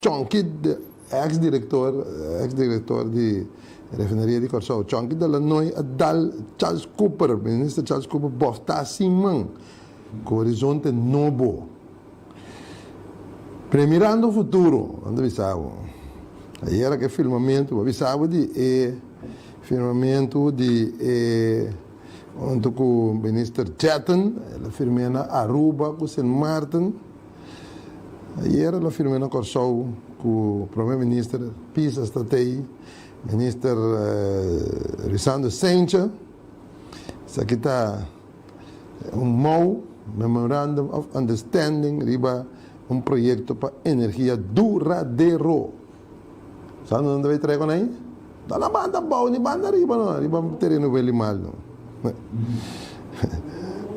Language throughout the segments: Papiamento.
Chonky, ex director, ex director di refineria di Kòrsou, Chonky de Lanoy a dal Charles Cooper, minister Charles Cooper bòftá sin man ku horizonte nobo. Premirando futuro, nan ta bisa bo. Ayera ku e filmamentu, bo a bisa bo di e firmamentu di e huntu ku minister Jetten, el a firm'é na Aruba ku Sint Maarten. Ayera el a firm'é na Kòrsou ku Prome Minister Pisas ta tei, Minister Ruisando Sentje. Esaki ta un mou, Memorandum of Understanding, riba un proyekto pa energia duradero. Sa unda nan ta bay trae con ay? Ta na banda abao ni banda ariba no, riba tereno weli mal no.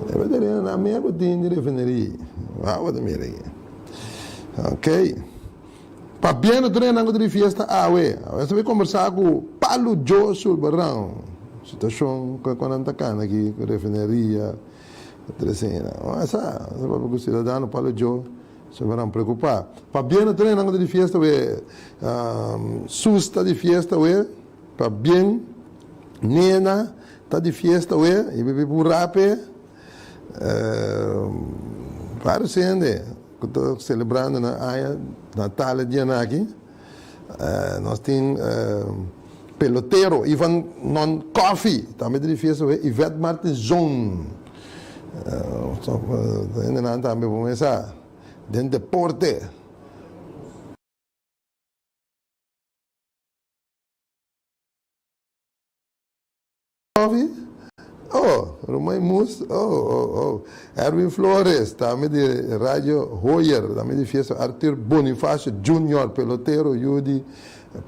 Riba tereno nan mea cu tin di refineria. Wou bo ta mira aki. Ok. Pabia no trae nan cu ta di fiesta awe. Awe nos ta bay combersa cu Palu Joe Sulbaran. Situacion cu nan ta cana aki cu refineria, otro asina. Esa, esa papia cu ciudadano Palu Joe. Señornan preocupa. Pabien no tene nan di fiesta we Sus ta di fiesta we Pabien Nena ta di fiesta we y bibi burape Varios hende cu ta celebrando nan aña natal e dianan aki. Nos tin pelotero Ivan Non Coffee tambe ta di fiesta we Yvette Martinzon Hendenan tambe por mesa den deporte. Coffee? Oh, Romay Mus, oh, oh, oh. Erwin Flores, tambe di Radio Hoyer, tambe di fiesta. Arthur Bonifacio Junior, pelotero, yu di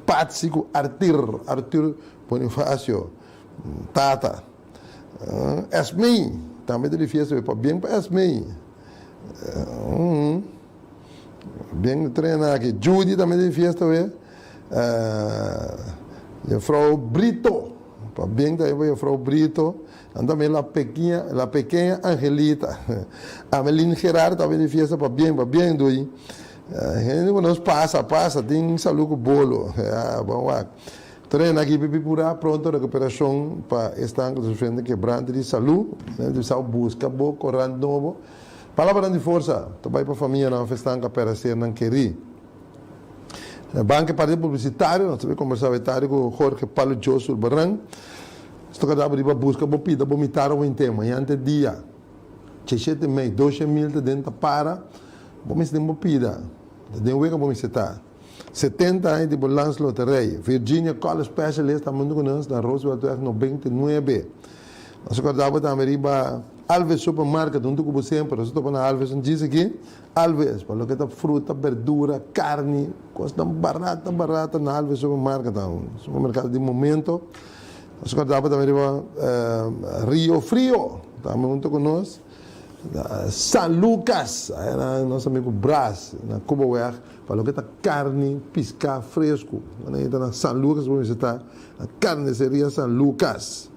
Patsy ku Arthur, Arthur Bonifacio, tata. Esmee, tambe ta di fiesta, pabien pa Esmee. Bien trena aki. Judy tambe ta di fiesta we. Juffrouw Brito, pabien tambe pa Juffrouw Brito. Nan tambe la pequeña, la pequeña Angelita. Ameline Gerard tambe di fiesta, pabien, pabien dui. Hende ku nos pasa, pasa, tin salu ku bolo. Ya, bon wak. Trena aki pipi purá pronto rekuperashon pa esnan ku ta sufriendo kebrante di salú. Nan ta bisa buska bo korant nobo. Palabranan di forsa ta bai pa famianan òf esnan ku a pèrdè sernan kerí. Na banka e parti publisitario nos ta bai kombersá awe tardi ku Jorge Palo Joe Sulbaran. Nos ta kòrda bo riba buska bo pida bo mitar un tema. Mañana ta e dia. Cheshete mei, doshe mil ta den ta para. Bo mester den bo pida. Ta den wega bo mester ta. 70 aña di bo Landsloterij. Virginia College Specialist ta mundu ku nos na Rooseveltweg 99. Nos a kòrda bo tambe riba Alves Supermarket huntu ku bo semper. Nos a topa na Alves un djis aki. Alves, pa loke ta fruta, berdura, karni, kosnan barata barata na Alves Supermarket ta un supermerkado di momento. Nos a kòrda bo tambe riba Rio Frio tambe huntu ku nos. San Lucas, aya na nos amigu Bras na Cubaweg. Pa loke ta karni piská fresku, nan ta na San Lucas por bisitá na Carniceria San Lucas.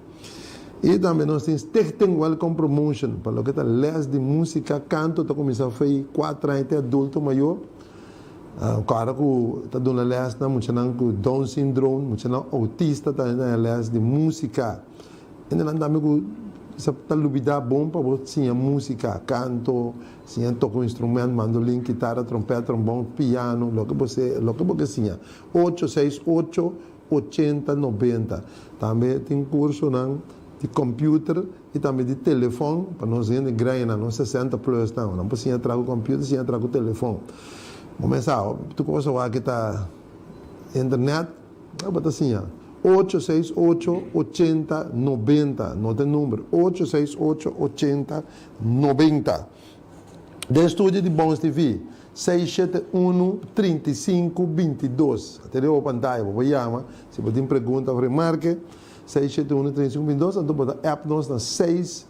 I tambe nos tin Stichting Welcome Promotion pa loke ta les di músika, kanto ta kuminsá fei kuater aña te adulto mayor. Kòrda ku ta duna les na muchanan ku Down syndrome, muchanan outista ta haña les di músika. Hendenan tambe ku sa ta lubidá bon pa bo siña músika, kanto, siña toka un instrument, mandolin, kitara, trompèt, trombòn, piano, loke bo se, loke bo ke siña. Ocho seis ocho, ochenta, nobenta. Tambe tin kursonan di kòmpiuter i tambe di telefòn pa nos hende grandinan, nos sesenta plus nan. Nan por siña traha ku kòmpiuter, siña traha ku telefòn. Bo mester sa, tur kos awor aki ta internet. Bo ta siña. Ocho seis ocho ochenta nobenta. Nota e number. Ocho seis ocho ochenta nobenta. Den studio di Bons TV, seis shete unu 35 22. Ta riba bo pantaya, bo por yama si bo tin pregunta of remarke. Seis shete unu 35 22. Anto bo ta app nos na seis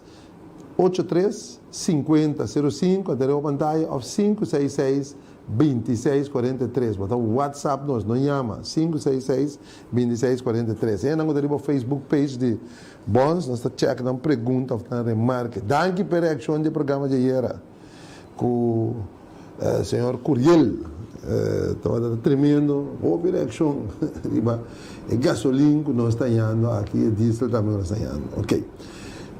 ocho tres 50 sero sinku. Ta riba bo pantaya of 566 26 43 bo ta whatsapp nos no yama 566 26 43 hendenan ku ta riba facebook page di Bons nos ta check nan pregunta of nan remarke danki p'e reakshon di e programa di ayera ku señor Curiel. Tabata tremendo, hopi reakshon riba e gasolin ku nos ta hañando aki, e diesel tambe ku nos ta hañando. Ok.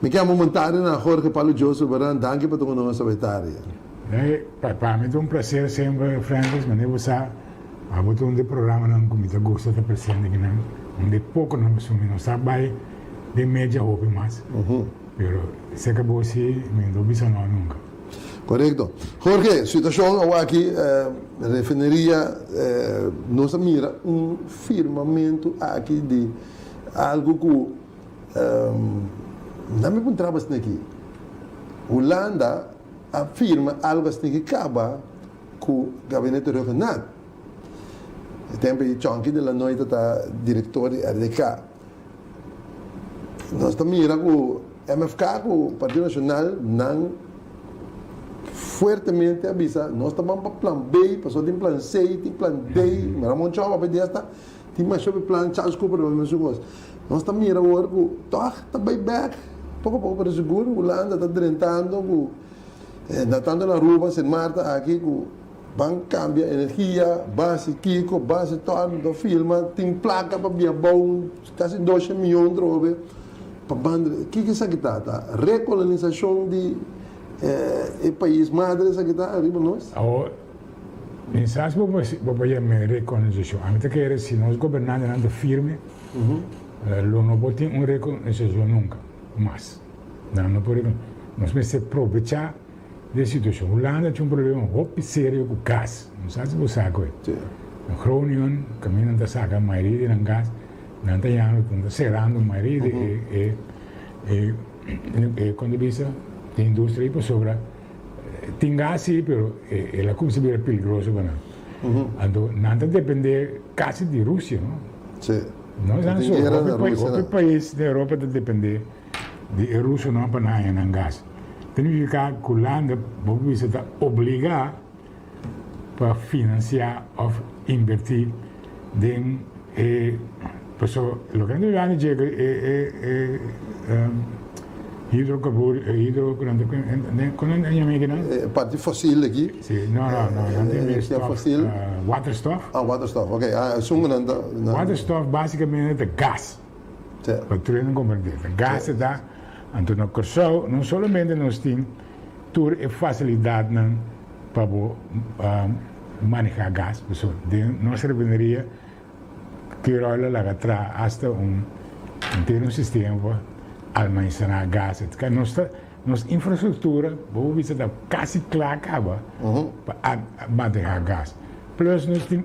Mi ke amo montario na Jorge Palo Joe Sulbaran, danki pa ta ku nos awe tardi. Hey, pa mi ta un placer semper Francis, manera bo sa, abo ta un di e programanan ku mi ta gusta ta presente akinan, un di e pokonan pasobra mi no sa bai den media hopi mas, pero serka bo si mi no bisa no nunka. Korekto. Jorge, situashon awaki, refineria, nos a mira un firmamentu aki di algu ku nan mi puntraba asina aki. Hulanda a firma algu asina ki kaba ku gabinete Rhuggenaath. E tempu ei Chonky de Lanoy ta ta direktor di RDK. Nos ta mira ku MFK ku Partido Nacional nan fuertemente a bisa nos ta ban pa plan B, pasobra tin plan C, tin plan D, Ramon Chau papia di esta, tin masha hopi plan, Charles Cooper ta mesun kos. Nos ta mira awor ku tòg ta bai bèk poko poko pero sigur Hulanda ta drentando ku na tantu na Aruba, Sint Maarten aki ku Ban cambia energia, ban haci kico, ban haci tòg, no filma, tin placa pa bia bou, casi doshe miyon trobe pa ban, kico esaki ta? Ta recolonisacion di e pais madre esaki ta ariba nos? Awor, mi sa si bo por yama recolonisacion, ami ta kere si nos gobernantenan ta firme, lo no por tin un recolonisacion nunca mas, nan no por, nos mester probecha. Den situacion Hulanda tin un problema hopi serio cu gas. No sa si bo sa cu e. Na Groningen caminda nan ta saca mayoria di nan gas, nan ta yama nan ta cerando mayoria di e e e con ta bisa e industria ahi pasobra tin gas si pero el a cuminsa bira peligroso pa nan. Anto nan ta depende casi di Rusia no. No es nan so, hopi pais den Europa ta depende. Di e rusonan pa nan haña nan gas. Ta nifiká ku Hulanda bo por bisa ta obligá pa finansiá òf invertí den e pasobra loke nan ta yama dje e e e hidrocarburo hidro ku nan ta kon nan ta yama e kinan? E parti fosil aki. Si no no no nan ta yama stof waterstof. Ah waterstof ok ah esun ku nan ta. Waterstof basikamente ta gas. Pa tur hende komprendé. Ta gasta ta, anto na Kòrsou no solamente nos tin tur e fasilidatnan pa bo manehá gas, pasobra den nos refineria Curoil a laga traha asta un henter un sistema pa almasená gas. Nos ta nos infrastruktura bo por bisa ta kasi kla kaba pa manehá gas. Plus nos tin.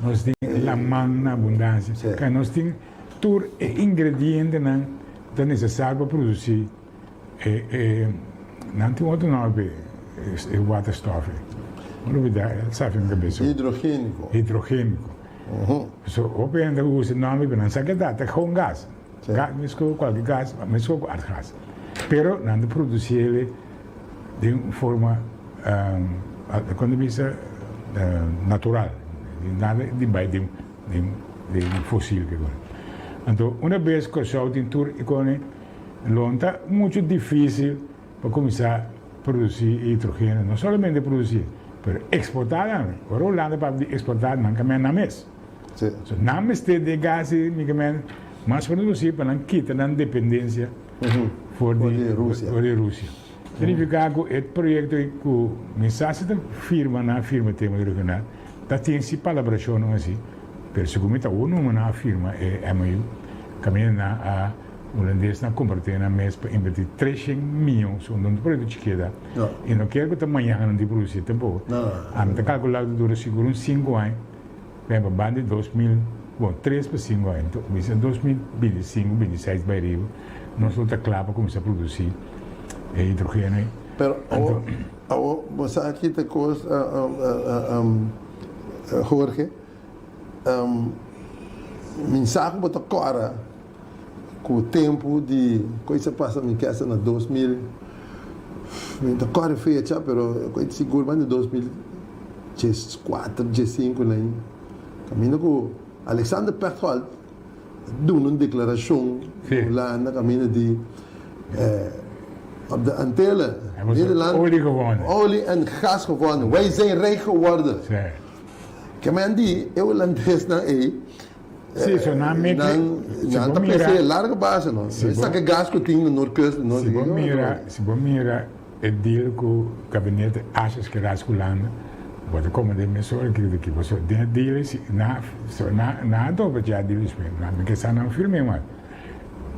Nos tin laman na abundansia. Ka nos tin tur e ingredientenan ku ta nesesario pa produsí e e nan tin otro nòmber p'e e waterstof ei. Mi lubidá e safi mi kabes. Hidrogéniko. Hidrogéniko. So hopi hende ta usa e nòmber pero nan sa ke ta, ta gewoon gas. Gas meskos ku kualke gas, meskos ku aardgas. Pero nan ta produsí el den un forma kon ta bisa natural, nada di bai den den fosil ke kos. Anto una bes Kòrsou tin tur e kos lo no ta muchu difisil pa kuminsá produsí e hidrogeno, no solamente produsí pero eksportá tambe. Ora Hulanda papia di eksportá nan ka mende nan mes. So nan mester di e gas ei mi ka mende mas pronto posibel pa nan kita nan dependensia for di Rusia. Ta nifiká ku e proyekto ei ku mi sa si ta firma nan a firma tema di regional ta tin si palabrashonnan asi pero segun mi ta awor numa nan a firma e MOU kaminda nan a hulandesnan a komprometé nan mes pa invertí treshen mion so no ta proyekto chikita i no kier ku ta mañana nan tin produsí tampoko ami ta kalkulá ku ta dura sigur un sinku aña. Remember, banda di 2000, bon, tres pa sinku aña, enton kuminsá 2025, 26 bai riba, nos lo ta kla pa kuminsá produsí e hidrogeno ei. Pero awor, awor bo sa ki ta kos, Jorge, mi sa ku bo ta kòrda ku tempu di koisa pasa mi kesa na 2000, mi ta kòrda e fecha, pero koisa sigur banda di 2000. 14, 15 lei, kaminda ku Alexander Pechtold a duna un deklarashon na Hulanda kaminda di. Op de Antillen. Hebben ze Nederland. olie gewonnen. Olie en gas gewonnen. Wij zijn rijk geworden. Sí. Ke men di e hulandesnan ei. Sí, so nan mete. Nan, Si nan bo ta mira, pensa e larga base no. Si E bo- saka gas ku tin na Noordkust, no si bo mira, si bo mira e deal ku gabinete Asjes Keras ku Hulanda, bo ta kome den mes ora ki ki bo so den e deal si na so na na a dope dja deal despues. Na mi ke sa nan firme mas.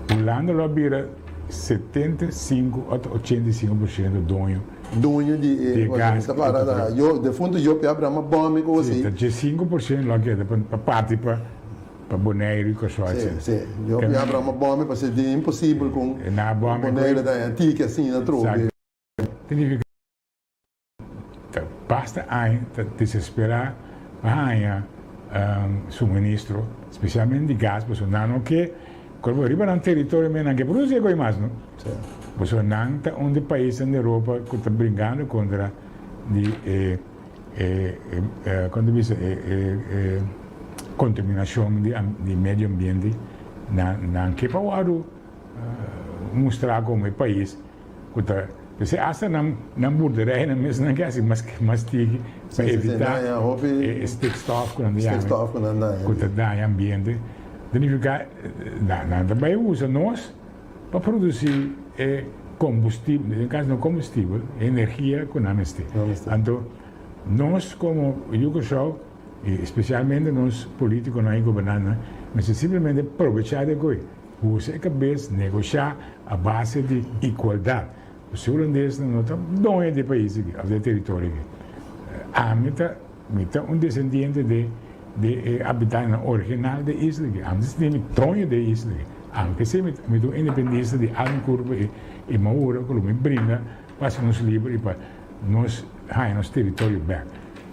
Hulanda lo a bira 75 ota 85% doño Doño di di e e cosa. gas Ta i para na petróleo. yo defunto Joop Abraham a bòmi ku Sí, osi. ta 15% lo a keda pa pa parti pa pa Boneiru i Kòrsou Sí, etcetera. sí. Joop Ke Abraham a bòmi pasobra di imposibel ku e na a bòmi ku Boneiru ta antique asina atrobe. Exacto. Ta nifiká Ta basta aña ta desesperá pa haña suministro, spesialmente di gas, pasobra nan no ke ku riba nan teritorio mes nan ke produsi e kos mas no. Pasobra nan ta un di paisnan di Europa ku ta bringando kontra di e e kon ta bisa e e kontaminashon di medio ambiente, nan nan ke pa wòrdu mustra komo e pais Ku ta p'esei asta nan nan boerderijnan mes nan ke hasi mas mas tiki pa evitá e stikstof ku nan ta yama ku ta daña ambiente. Ta nifiká nan nan ta bai usa nos pa produsí e kombustibel, den kaso no kombustibel, e energia ku nan mester. Anto nos komo yu Kòrsou i spesialmente nos polítikonan i gobernantenan mester simplemente probechá di e koi. Usa e kabes negoshá a base di igualdat. Pasobra hulandesnan no ta doño di e pais aki òf di e teritorio aki. Ami ta mi ta un desendiente di di e abitantenan original di e isla aki. Ami ta sinti mi doño di e isla aki. Aunke si mi mi ta un independista di alma kurpo i i mi a hura ku lo mi bringa pa hasi nos liber i pa nos haña nos teritorio bèk.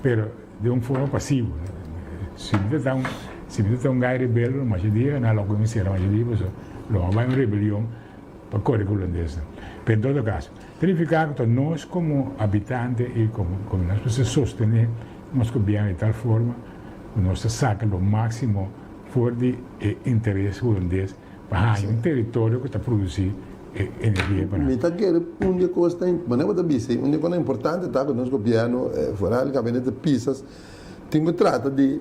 Pero Den un forma pasivo. Si mi ta ta un, si mi ta ta un gai rebelde lo masha dia nan lo cuminsa cera masha dia pasobra lo a bay un rebelion pa core cu hulandesnan. Pero en todo caso, ta nifica cu ta nos como habitante y como como nos mester sostene nos gobierno di tal forma cu nos ta saca lo maximo for di e interes hulandes pa haña un teritorio cu ta produci e energia pa nan. Mi ta kere un di e kosnan, manera bo ta bisa, un di e kosnan importante ta ku nos gobièrnu, foral gabinete Pisas, tin ku trata di,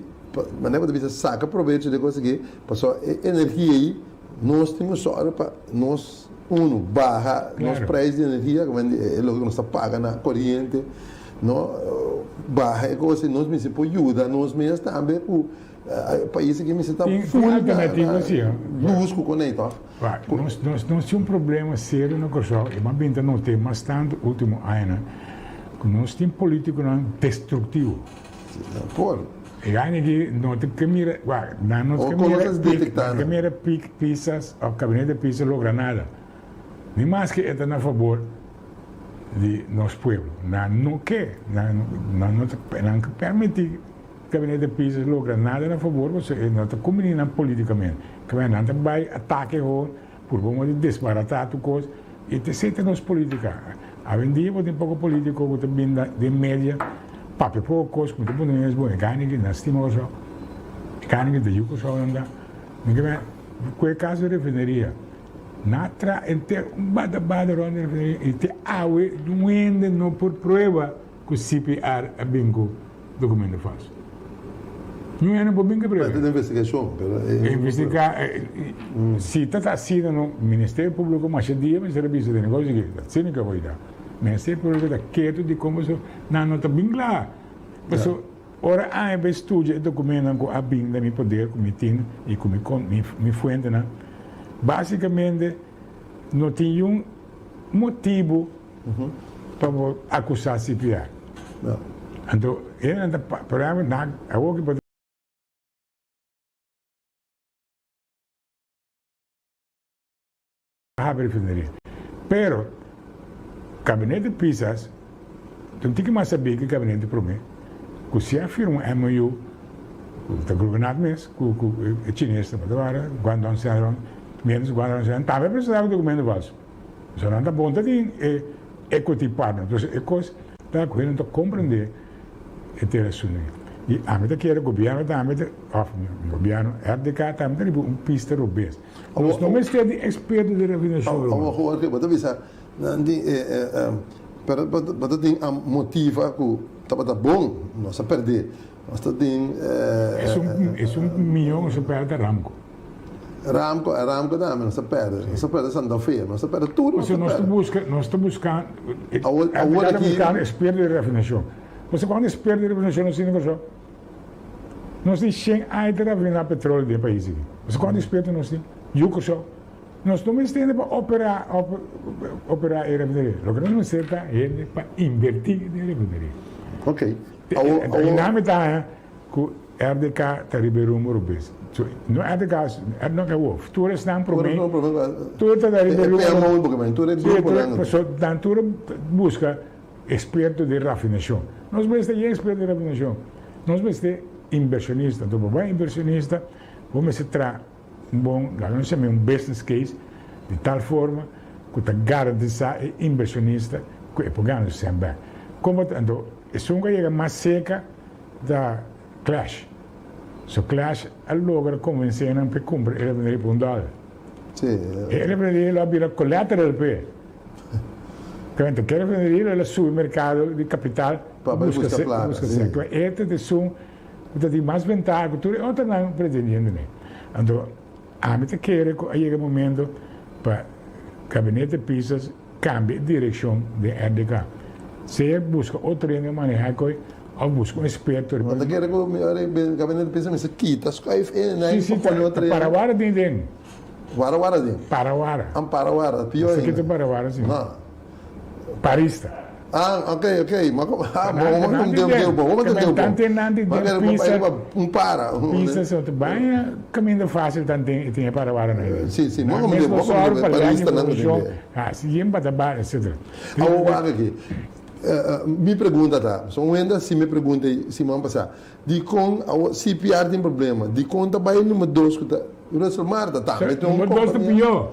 manera bo ta bisa, saka probecho di e kos aki, pasobra e energia ei nos tin ku sòru pa nos, unu, baha nos preis di energia, e loke ku nos ta paga na koriente, no, baha e kos ei, nos mester por yuda nos mes tambe ku Pais aki mester ta Tin full na alternativa si. luz ku konei toh? Wak, nos nos nos tin un problema serio na Kòrsou i m'a bin ta not'é mas tantu último añanan ku nos tin polítikonan destruktivo. Por. E aña aki no ta ke mira, wak, nan no ta O ke kon mira nos ta pik, detektá nan ke nan? mira pik Pisas òf kabinete Pisas logra nada. Ni maske e ta na fabor di nos pueblo. Nan no ke, nan nan no ta nan ke permití. Gabinete Pisas logra nada na fabor pasobra e no ta kumbini nan politikamente. Kaba nan ta bai atake ho purba modo di desbarata tur kos i ta esei ta nos politika. Awendia bo tin poko politiko ku ta bin den media papia poko kos ku mi ta puntra mi mes bon e gani ki nan stima Kòrsou? E gani ki ta yu Kòrsou nan ta? Mi ke ku e kaso di refineria nan a traha henter un bada bada rònt di refineria i te awe un hende no por prueba ku CPR a bin ku Documento falso. Ñu hende por bin ke prueba. Mester di investigacion, pero e. Investiga, si ta ta asina no, Ministerio Publico masha dia mester a bisa den negocio aki, ta asina ke hoy ta. Ministerio Publico ta ketu di con pasobra nan no ta bin kla. Pasobra ora aña bay studia e documentonan cu a bin den mi poder cu mi tin y cu mi mi fuentenan, basicamente no tin yun motibo Pa bo akusá CPR. Anto e nan ta por ehempel nan awor ki bo ta habri refineria. Pero gabinete Pisas ta un tiki mas sabí ki gabinete promé ku si a firma un MOU ku ta goberná mes ku ku e chinesnan bo ta wara Guangdong Shandong mientras Guangdong Shandong tambe a presentá ku dokumento falso. So nan ta bon ta tin e equity partner. Entonces e cos ta cu hende no ta comprende e tera asunto aki. Y ami ta kere gobierno tambe ta, of gobierno, RDK tambe ta riba un pista robes. Nos no mester di experto di refinacion, Awor ruman. Jorge, bo ta bisa. Nan tin e pero bo ta tin a motiva ku tabata bon, nos a pèrdè. Nos ta tin e. Esun mion nos a pèrdè ta Ramco. Ramco, Ramco tambe nos a pèrdè. Nos a pèrdè Santa Fe, nos a pèrdè tur nos a pèrdè. Nos ta buska, nos ta buska, Awor awor aki. Ta buskando eksperto di rafinashon. Bo sa kuantu eksperto di rafinashon nos tin na Kòrsou? Nos tin shen aña ta rafiná petrolio den e pais aki. Bo sa kuantu eksperto nos tin? Yu Kòrsou. Nos no mester hende pa operá operá e refineria. Loke nos mester ta hende pa invertí den e refineria. Ok. Awor, awor. I nan mi ta haña ku RDK ta riba e rumbo robes. So, no RDK, no ke awor, tur esnan promé, tur ta riba e rumbo. E PMO bo ke men, tur e gruponan. Sí, tur, nan tur a buska eksperto di rafinashon. Nos mester yen eksperto di rafinashon. Nos mester invershonista. Anto pa bai invershonista, bo mester traha. Un bon, laga nos yam'é un business case, di tal forma ku ta garantisá e invershonista ku e por gana su sèn bèk. Komo ta anto esun ku a yega mas serka ta Clash. So Clash a logra konvensé nan pa e kumpra e refineria pa un dòler. E refineria lo a bira collateral p'e. Kamente ke refineria lo el a subi merkado di kapital pa buska sèn. E ta esun Ku ta tin mas bentaha ku tur e otronan pretendientenan. Anto, ami ta kere ku a yega e momento pa Gabinete Pisas kambia e direkshon den RDK. Sea buska otro hende pa maneha e koi òf buska un eksperto riba. Bo ta kere ku Gabinete Pisas mester kita skuif e nan Si, pa si, pone otro ta hende? Parawara tin den. Warawara tin? Parawara. An parawara, pió Mester ainda. kita parawara, si. No. Parista. Ah, ok, ok. Ma kom, ah, bo bo man deu deu bo, bo man deu bo. Tante nan di den pisa. Un para. Pisa so te baña caminda fácil tante e tin e para wara na ida. Si, si, bo man deu bo, bo man deu parista nan den de. Ah, si yen bata ba, etc. Awo wak aki. Mi pregunta ta, so un hende hasi mi pregunta ei siman pasá, dikon awo CPR tin problema, dikon ta bai number dos ku ta Russell Marta tambe tin un Number dos ta kompania. pió.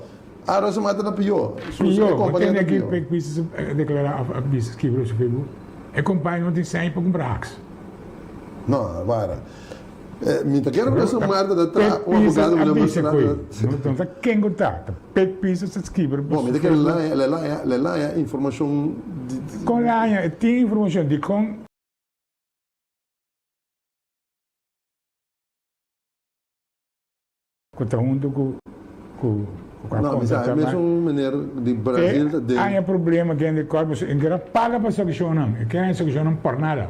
Ah, Russell Marta ta pió. Su Pió, e bo kompania tende ta aki pió. Pek Pisas a deklará òf a bisa skibi riba su Facebook, e kompaña no tin sèn pa kumpra haks. No, wara. Mi ta kere Russell Marta ta traha Pek un Pisas abogado a mi bisa na ku e. No ta ken ku ta, ta Pek Pisas ta skibi riba Bon, mi su ta kere Facebook. laña, el a laña, el a laña informashon di. Kon laña? E tin informashon dikon? Ku ta huntu ku ku ku a No, mi sa, kontrata e mesun meneer di Brazil ta den. Te haña problema ken di kòrt pasobra e no kier a paga pa solushonnan, e kier haña solushonnan por nada.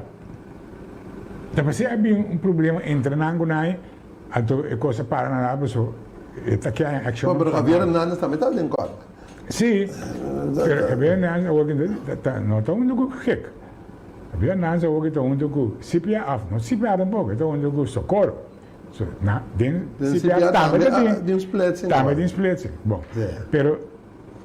Ta pasé a bin un problema entre nan ku nan anto e kos a para na nada pasobra e ta kier haña akshonnan Pero por Javier nada. Hernandez tambe ta den kòrt. Sí, pero Javier Hernandez awor ki no ta huntu ku gek. Javier Hernandez awor ki ta huntu ku CPA òf no CPA tampoko, e ta huntu ku Socorro. So, na, den Den CPA CPA tambe tambe ta a tin, di un splitsing tambe hoor. tin splitsing. Bon, Sí. pero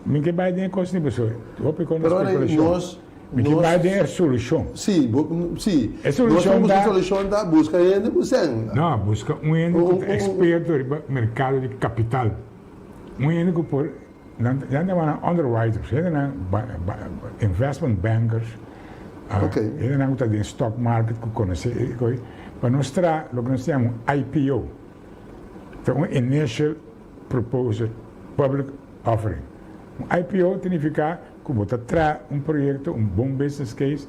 mi ke bai den e kos ni pasobra hopi kon Pero ora spekulashon. nos, Mi ke nos bai den e solushon. Sí, bo, sí. E Nos solushon busca ta solushon ta buska hende ku sèn. No, buska un hende ku Un, ta un, un. eksperto riba merkado di kapital. Un hende ku por Nan ta yama nan underwriters, hendenan investment bankers, hendenan ku ta den stock market ku konosé e koi, pa nos traha loke nos ta yama un IPO, ta un initial proposal public offering. Un IPO ta nifiká ku bo ta traha un proyekto, un bon business case,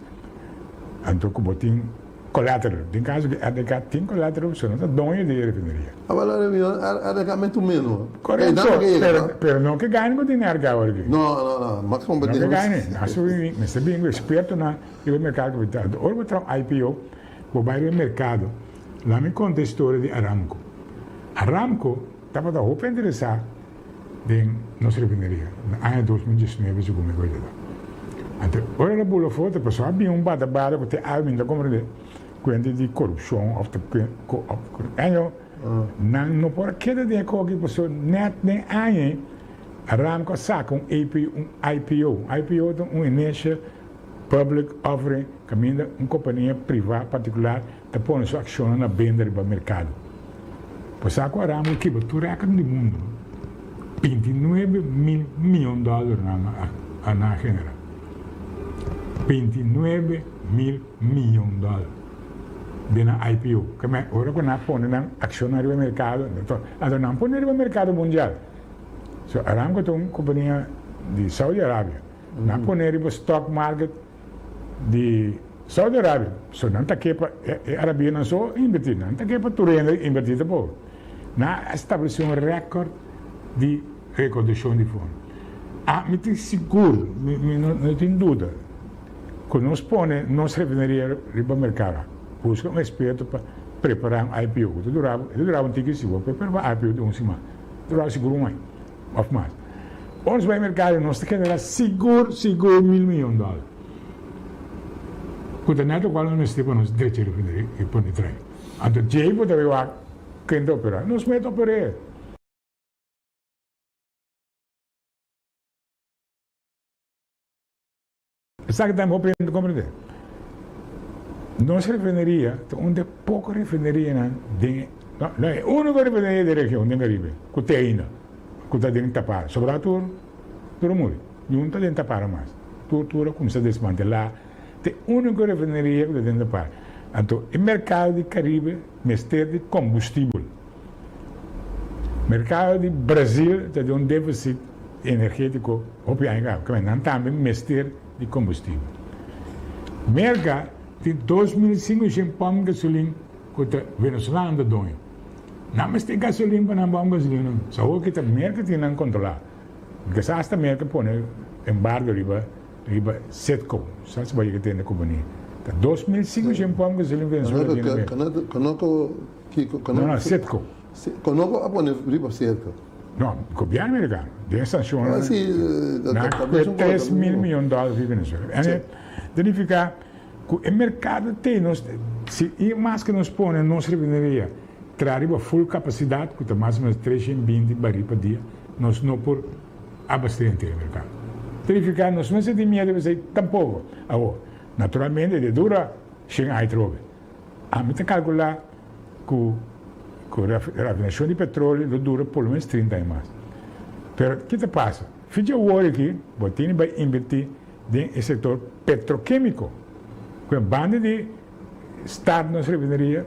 anto ku bo tin Collateral, den caso di RDK tin collateral pasobra no ta doño di e refineria. Awel ora mi RDK metu meno. Correcto, pero pero no ke gane cu tin RDK awor aki. No, no, no, mas No ke gane, nan su mester bin cu expertonan riba e mercado capital. Enton ora bo traha un IPO, bo bay riba e mercado. Laat mi conta e historia di Aramco. Aramco tabata hopi interesa den nos refineria na aña 2019 segun mi koe ta. Anto ora el a bula foto pasobra a bin un bata bata ku te awe mi no ta komprende kuenta di korupshon of ta año nan no por a keda den e koki pasobra net den aña ei Aramco a saka un AP un IPO. Un IPO ta un initial public offering kaminda un kompania priva partikular ta pone su akshonnan na benda riba merkado. Bo sa ku Aramco kibra tur rèkòrt di mundu, no? 29 mil mion dòler nan a nan a generá. 29 mil mion dòler den nan IPO. Keme ora ku nan a pone nan akshonnan riba merkado, anto nan pone riba merkado mundial. So Aramco ta un kompania di Saudi Arabia. Nan a pone riba stock market di Saudi Arabia. So nan ta ke pa e Arabionan so inverti, nan ta ke pa tur hende inverti tampoco. Nan a establece un record di recaudashon di fondo. A mi tin sigur, mi mi no tin duda ku nos pone nos refineria riba merkado, buska un eksperto pa prepará un IPO ku ta dura e ta dura un tiki si bo prepara pa IPO di un siman, ta dura sigur un aña òf mas. Ora nos bai merkado nos ta generá sigur sigur mil miyon dòler ku ta nèt lokual nos mester pa nos drecha e refineria i pone trai. Anto djei bo ta bai wak ken ta operá, nos mes ta oper'é. Esaki tambe hopi hende ta komprendé. Nos refineria ta un di e poko refinerianan den, no, no e úniko refineria den region, den Karibe, ku te ainda, ku ta den tapara. Sobrá tur, tur a muri. Niun ta den tapara mas. Tur, tur a kuminsá desmantelá. Ta e úniko refineria ku ta den tapara. Anto, e merkado di Karibe mester di kombustibel. Merkado di Brazil ta den un défisit energétiko hopi aña kaba, kaba nan tambe mester di kombustibel. Merka tin 2500 pòmp gasolin ku ta venezolano ta doño. Nan mester gasolin pa nan pòmp gasolin. So awor ki ta Merka tin nan kontrolá. Kisas asta Merka pone embargo riba riba Citgo. Sa si bo yega tende kompania. Ta 2500 pòmp gasolin Venezuela tin na Merka. Konoko Kiko No, no, Citgo. Konoko a pone riba Citgo? No, gobièrnu merikano den sanshonnan nan a kue 3000 miyon dòler di Venezuela. En ta nifiká ku e merkado te nos si i mas ku nos pone nos refineria traha riba full kapasidat ku ta mas o menos 320 baril pa dia nos no por abastí henter e merkado. Ta nifiká nos mester tin miedu p'esei tampoko. Awor, naturalmente e dura shen aña atrobe. Ami ta kalkulá ku ku rafinashon di petroleo lo dura por lo menos 30 aña mas. Pero ki ta pasa? Fidje awor aki bo tene bai invertí den e sektor petrokemiko. Ku e banda di start nos refineria,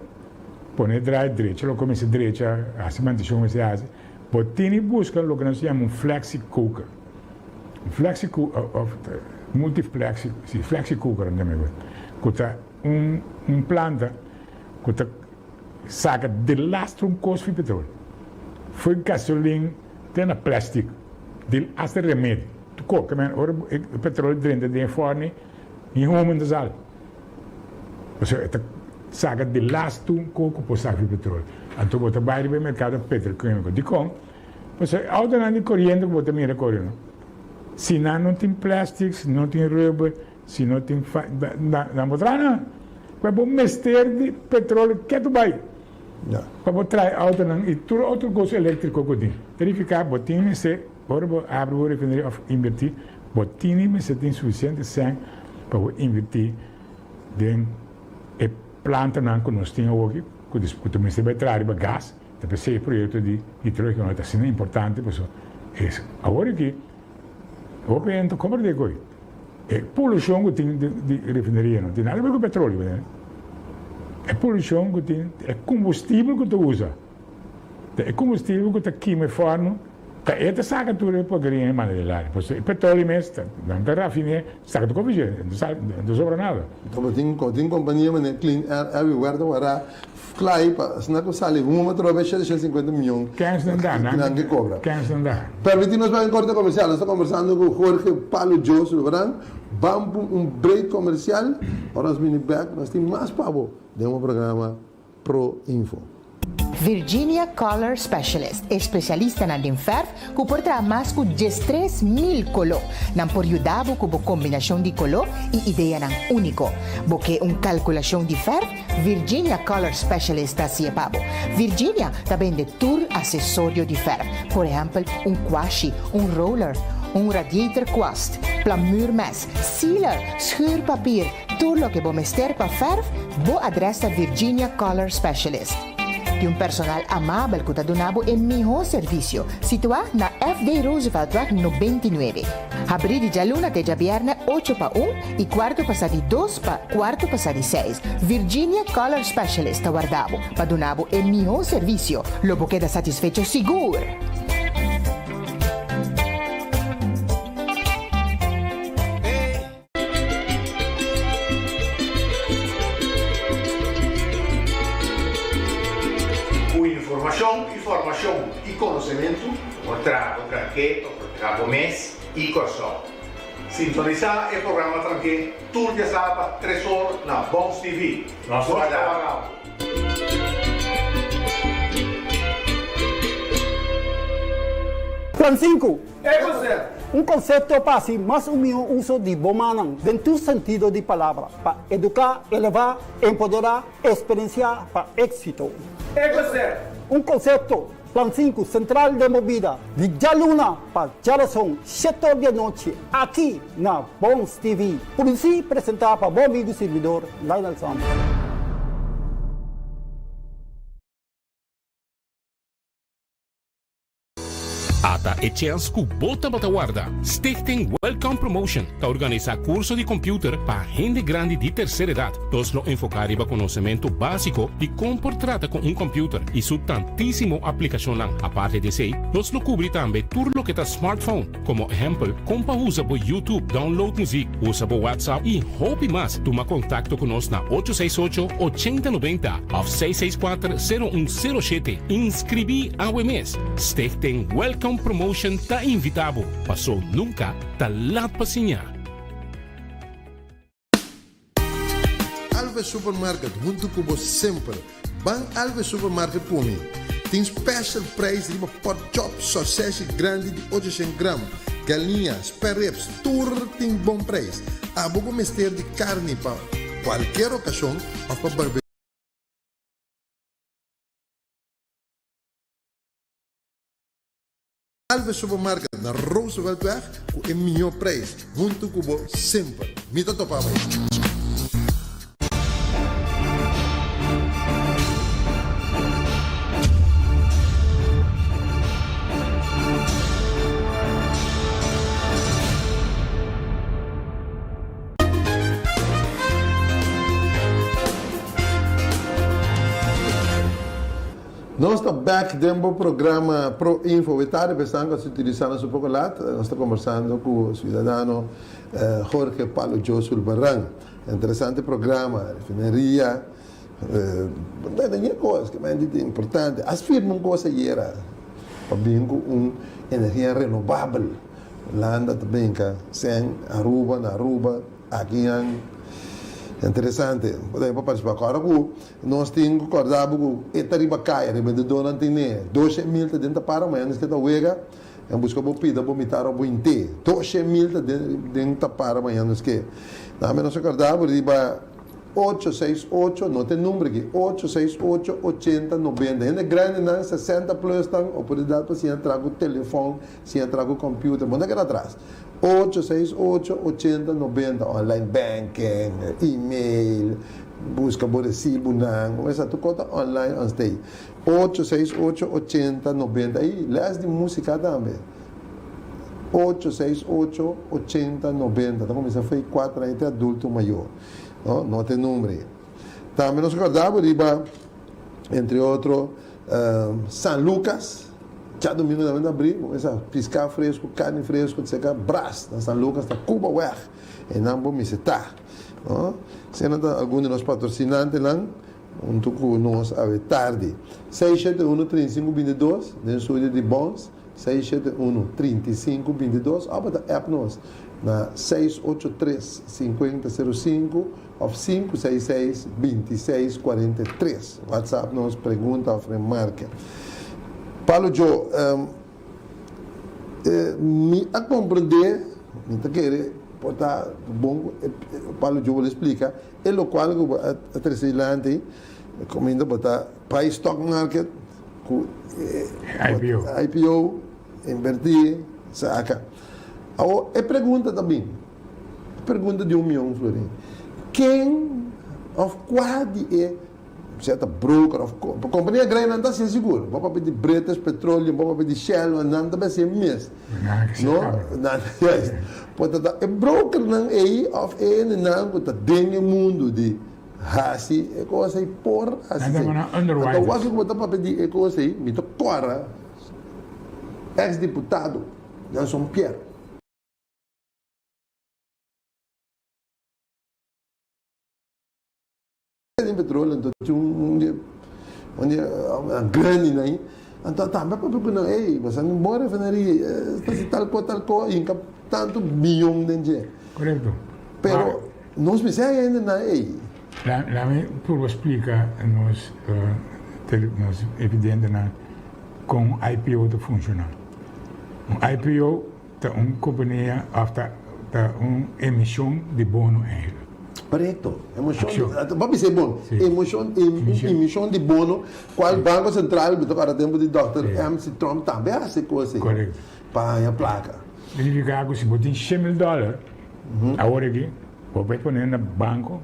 pone draai drecha loke mester drecha, hasi mantenshon mester hasi, bo tene buska loke nos ta yama un flexi cooker. Un flexi of multi flexi, si flexi cooker ku ta Un un planta ku ta saka delastro un kos fi petrol, fo'i gasolin te na plastic, del hasta remedi. Tu koke men ora e petrol drenta den e forni, ni humo no ta sali. Pasobra e ta saka delastro un kos ku por saka fi petrol. Anto bo ta bai riba e merkado petrokimiko. Dikon? Pasobra e outonan di koriente ku bo ta mira kore no, si nan no tin plastic, si no tin rubber, Si no tin fa nan bo traha nan. Pa bo mester di petroleo ketu bai pa bo traha e autonan y tur otro cos electrico cu tin. Ta nifica bo tin mester ora bo abri bo refineria of inverti bo tini mester tin suficiente cen pa bo inverti den e plantanan cu nos tin awoki cu cu ta mester bai traha riba gas. Ta p'esey e proyecto di hidrogeno ta asina importante pasobra es awor aki hopi hende ta compra di e coy. E polushon ku tin di refineria no tin nada ber ku petroleo, bo E polushon ku tin, e kombustibel ku ta usa, ta e kombustibel ku ta kima e fòrnu, ta e ta saka tur e porkeria e manda den aire. Pasobra e petroleo mes ta nan ta rafiné, saka tur kombustibel, no ta sobra nada. Tabatin tin kompania manera Clean Air Everywhere ta wara Klai pa asina ku sali huma trobe 750 miyon Kens nan da, nan ke kobra. Kens nan da. Permiti nos bai un korte komersial. Nos ta kombersando ku Jorge Palo Jos Lubrán. Ban pun un break komersial. Ora nos bini bek nos tin mas pa bo den bo programa Pro Info. Virginia Color Specialist, espesialistanan den fèrf ku por traha mas ku 13,000 koló. Nan por yuda bo ku bo kombinashon di koló i ideanan úniko. Bo ke un kalkulashon di fèrf? Virginia Color Specialist ta hasié pa bo. Virginia ta bende tur asesorio di fèrf, por ehèmpel un kwashi, un roller, un radiator kwast, plamuurmes, sealer, schuurpapier, tur loke bo mester pa fèrf, bo adrès ta Virginia Color Specialist. Di un personal amabel ku ta duna bo e mihó servisio, situá na FD Rooseveltweg 99. Habrí di djaluna te djabièrnè ocho pa un i kuarto pasá di dos pa kuarto pasá di seis. Virginia Color Specialist ta warda bo pa duna bo e mihó servisio. Lo bo keda satisfecho sigur! Informashon i formashon i konosementu. Bo traha bo tranke pa protehá bo mes i Kòrsou. Sintonisá e programa Tranke tur diasaba tresor na Bons TV. Nos ta warda bo. Plan sinku, Un konsepto pa hasi mas un mihó uso di bo mannan den tur sentido di palabra, pa eduká, elevá, empoderá, eksperensiá pa éksito. Un konsepto, Plan sinku, sentral den bo bida, di djaluna pa djarason, shete or di anochi, aki na Bons TV. Produsí i presentá pa bo amigu sirbidor Lionel Sambo. Ata e chèns ku bo tabata warda! Stichting Welcome Promotion ta organisá kurso di kòmpiuter pa hende grandi di terser edat. Nos lo enfoká riba konosementu básiko di kon por trata ku un kòmpiuter i su tantísimo aplikashonnan. Aparte di esei, nos lo kubri tambe tur loke ta smartphone. Komo ehèmpel, kon pa usa bo YouTube, download muzik, usa bo WhatsApp i hopi mas. Tuma kontakto ku nos na ocho seis ocho, ochenta nobenta òf seis seis kuater, sero un sero shete. Inskribí awe mes! Stichting Welcome Promotion ta invitá bo, pasó nunka ta lat pa siña! Alves Supermarket huntu ku bo semper. Ban Alves Supermarket ku mi. Tin special prijs riba pork chop, sausage grandi di 800 gram, galiña, spare ribs, tur tin bon prijs. Abo ku mester di karni pa kualkier okashon òf pa barbecue. Alves Supermarket na Rooseveltweg ku e mihó prijs huntu ku bo semper. Mi ta topa bo. Nos ta bek den bo programa Pro Info. We tarde pensando cu a sintonisa nos un poco laat. Nos ta conversando cu ciudadano Jorge Palo Joe Sulbaran. Interesante programa, refineria, bueno, cos que men di importante. As firma un cos ayera pa bin cu un energia renovabel. Hulanda ta brinca, sen Aruba, na Aruba, aki nan. Interesante. Bo ta participa. Ora cu Nos tin ku kòrda bo ku e ta riba kaya, rebendedónan tin ne doshe mil ta den ta para, mañana nos ke ta wega, en buska bo pida bo mitar òf bo hint'é. Doshe mil ta den den ta para mañana nos ke. Tambe nos a kòrda bo riba ocho seis ocho, no ta e number aki, ocho seis ocho ochenta nobenta. Hende grandinan, sesenta plus nan, oportunidat pa siña traha ku telefòn, siña traha ku kòmpiuter, bo no ta keda atras. Ocho seis ocho ochenta nobenta, online banking, email. Buska bo resibunan, kumesa tur kos ta online on stay. Ocho seis ocho ochenta nobenta i les di musika tambe. Ocho seis ocho ochenta nobenta ta kumisa fei kuater aña te adulto mayor. No, no ta e number ei. Tambe nos kòrda bo riba entre otro San Lucas, djadumingu tambe ta abri, bo kumesa piská fresku, karni fresku, etcetera, bras na San Lucas ta Cubaweg, einan bo mester ta. No? Esei nan ta algun di nos patrosinantenan huntu ku nos awe tardi. Seis shete unu 35 bintidos den studio di Bons, seis shete unu 35 bintidos òf bo ta app nos na seis ocho tres sinkuenta seru sinku òf sinku seis seis bintiseis kuarenta i tres. Whatsapp nos pregunta òf remarke. Palo Djo, Mi a komprendé, mi ta kere por ta bon ku Pablo Job lo splika, e lokual ku bo a trese dilanti kaminda bo ta bai stock market ku IPO, IPO, invertí, saka. Awor e pregunta ta bin, e pregunta di un mion florin, ken òf kua di e Sea ta broker of compania grandi nan ta hacié sigur. Bo papia di British Petroleum, bo papia di Shell, nan ta hacié mes. No, nan, juist. Por ta ta e brokernan ei of e hendenan cu ta den e mundo di haci e cos ei por haci Nan ta esei. mana Anto underwriters. wak cu bo ta papia di e cos ei, mi ta cora ex diputado Nelson Pierre. Den petroleo anto tin un di e Un di e grandinan ei. Anto tambe a papia ku nan, ey, boso tin bon refineria, ta hasi tal ko, tal ko, hinka tantu miyon den dje. Korekto. Pero nos mester haña hendenan ey. Lami purba splika nos nos evidentenan kon un IPO ta funshoná. Un IPO ta un kompania òf ta ta un emishon di bono eigenlijk. Korekto. Emoshon di, bo a bisa e bon. Emoshon, un emishon di bono kual Banko Sentral, mi ta kòrda tempu di dòkter MC Tromp tambe a hasi kos ei pa haña plaka. Signifiká ku si bo tin 100.000 dòler awor aki, Bo por pone na banco,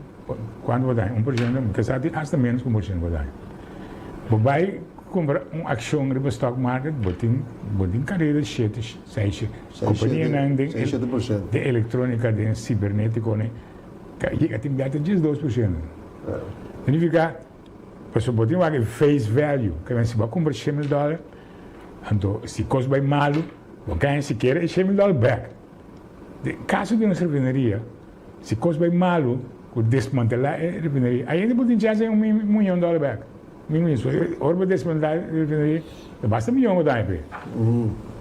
cuanto bo ta haña? Un por ciento? Mi ta sa tin hasta menos cu un por ciento bo ta haña. Bo bay cumpra un accion riba stock market, bo tin, bo tin careda shete, seis, shete. Companianan den den electronica, den cibernetico ne, ta yega tin bia ta 12%. Significa, pasobra bo tin wak e face value, ke men si bo a cumpra 100.000 dollar, anto si cos bay malo, bo gaña sikiera e 100.000 dollar bek. Den kaso di nos refineria, si kos bai malu ku desmantelá e refineria, ainda bo tin chèns di un miyon dòler bèk. Mi mi so ora bo desmantelá e refineria, ta basta miyon bo ta haña p'e.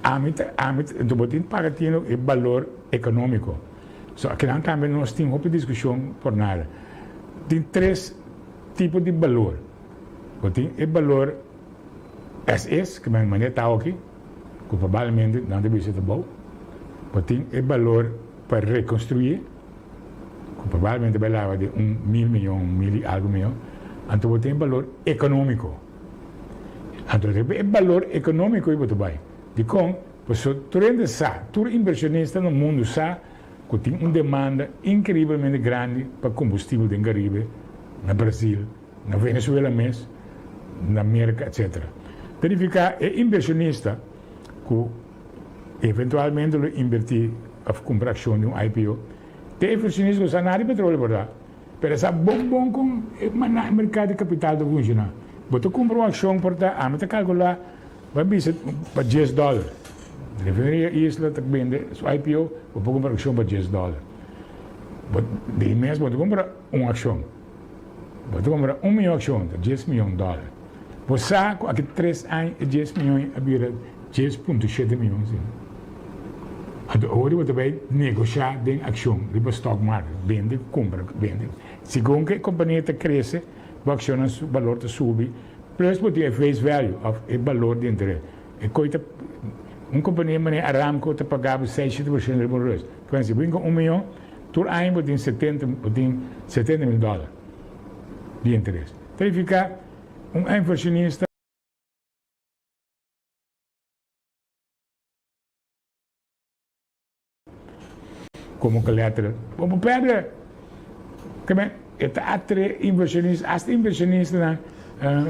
Ami ta, ami ta, enton bo tin paga tino e balor ekonómiko. So akinan tambe nos tin hopi diskushon por nada. Tin tres tipo di balor. Bo tin e balor as is, ke manera ta awoki. ku probabilmente nan ta bisa ta bou, bo tin e balor pa rekonstruí, ku probabilmente bai laba di un mil miyon, mil i algu miyon, anto bo tin e balor ekonómiko. Anto riba e balor ekonómiko ei bo ta bai. Dikon? Pasobra tur hende sa, tur invershonista na mundu sa ku tin un demanda inkreibelmente grandi pa kombustibel den Karibe, na Brasil, Na Venezuela mes, na Merca etc. Ta nifica e inversionista cu eventualmente lo inverti of cumpra accion di un IPO, ta e inversionista cu sa nada di petroleo por ta, pero e sa bon bon con e mercado di capital ta funciona. Bo ta cumpra un accion por ta, ami ta calcula, bo a bisa pa dies dollar. Refineria Isla ta bende su IPO, bo por cumpra accion pa dies dollar. Bo, di mes bo ta cumpra un accion. Bo ta kumpra un miyon akshon, ta dies miyon dòler. Bo sa ku aki tres aña e dies miyon a bira 10.7 miyon si no? Anto awor bo ta bai negoshá den akshon riba stock market, bende ku kumpra, bende. Segun ku e kompania ta krese, bo akshonnan su balor ta subi, plus bo tin e face value òf e balor di interes. E koi ta, un kompania manera Aramco ta paga bo seis, shete por shento riba un rus. Si bo hinka un miyon, Tur aña bo tin 70 bo tin 70 mil dòler di interes. Ta nifiká un inversionista komo collateral bo por pèrdè. Ke men e ta atraé inversionista, asta inversionistanan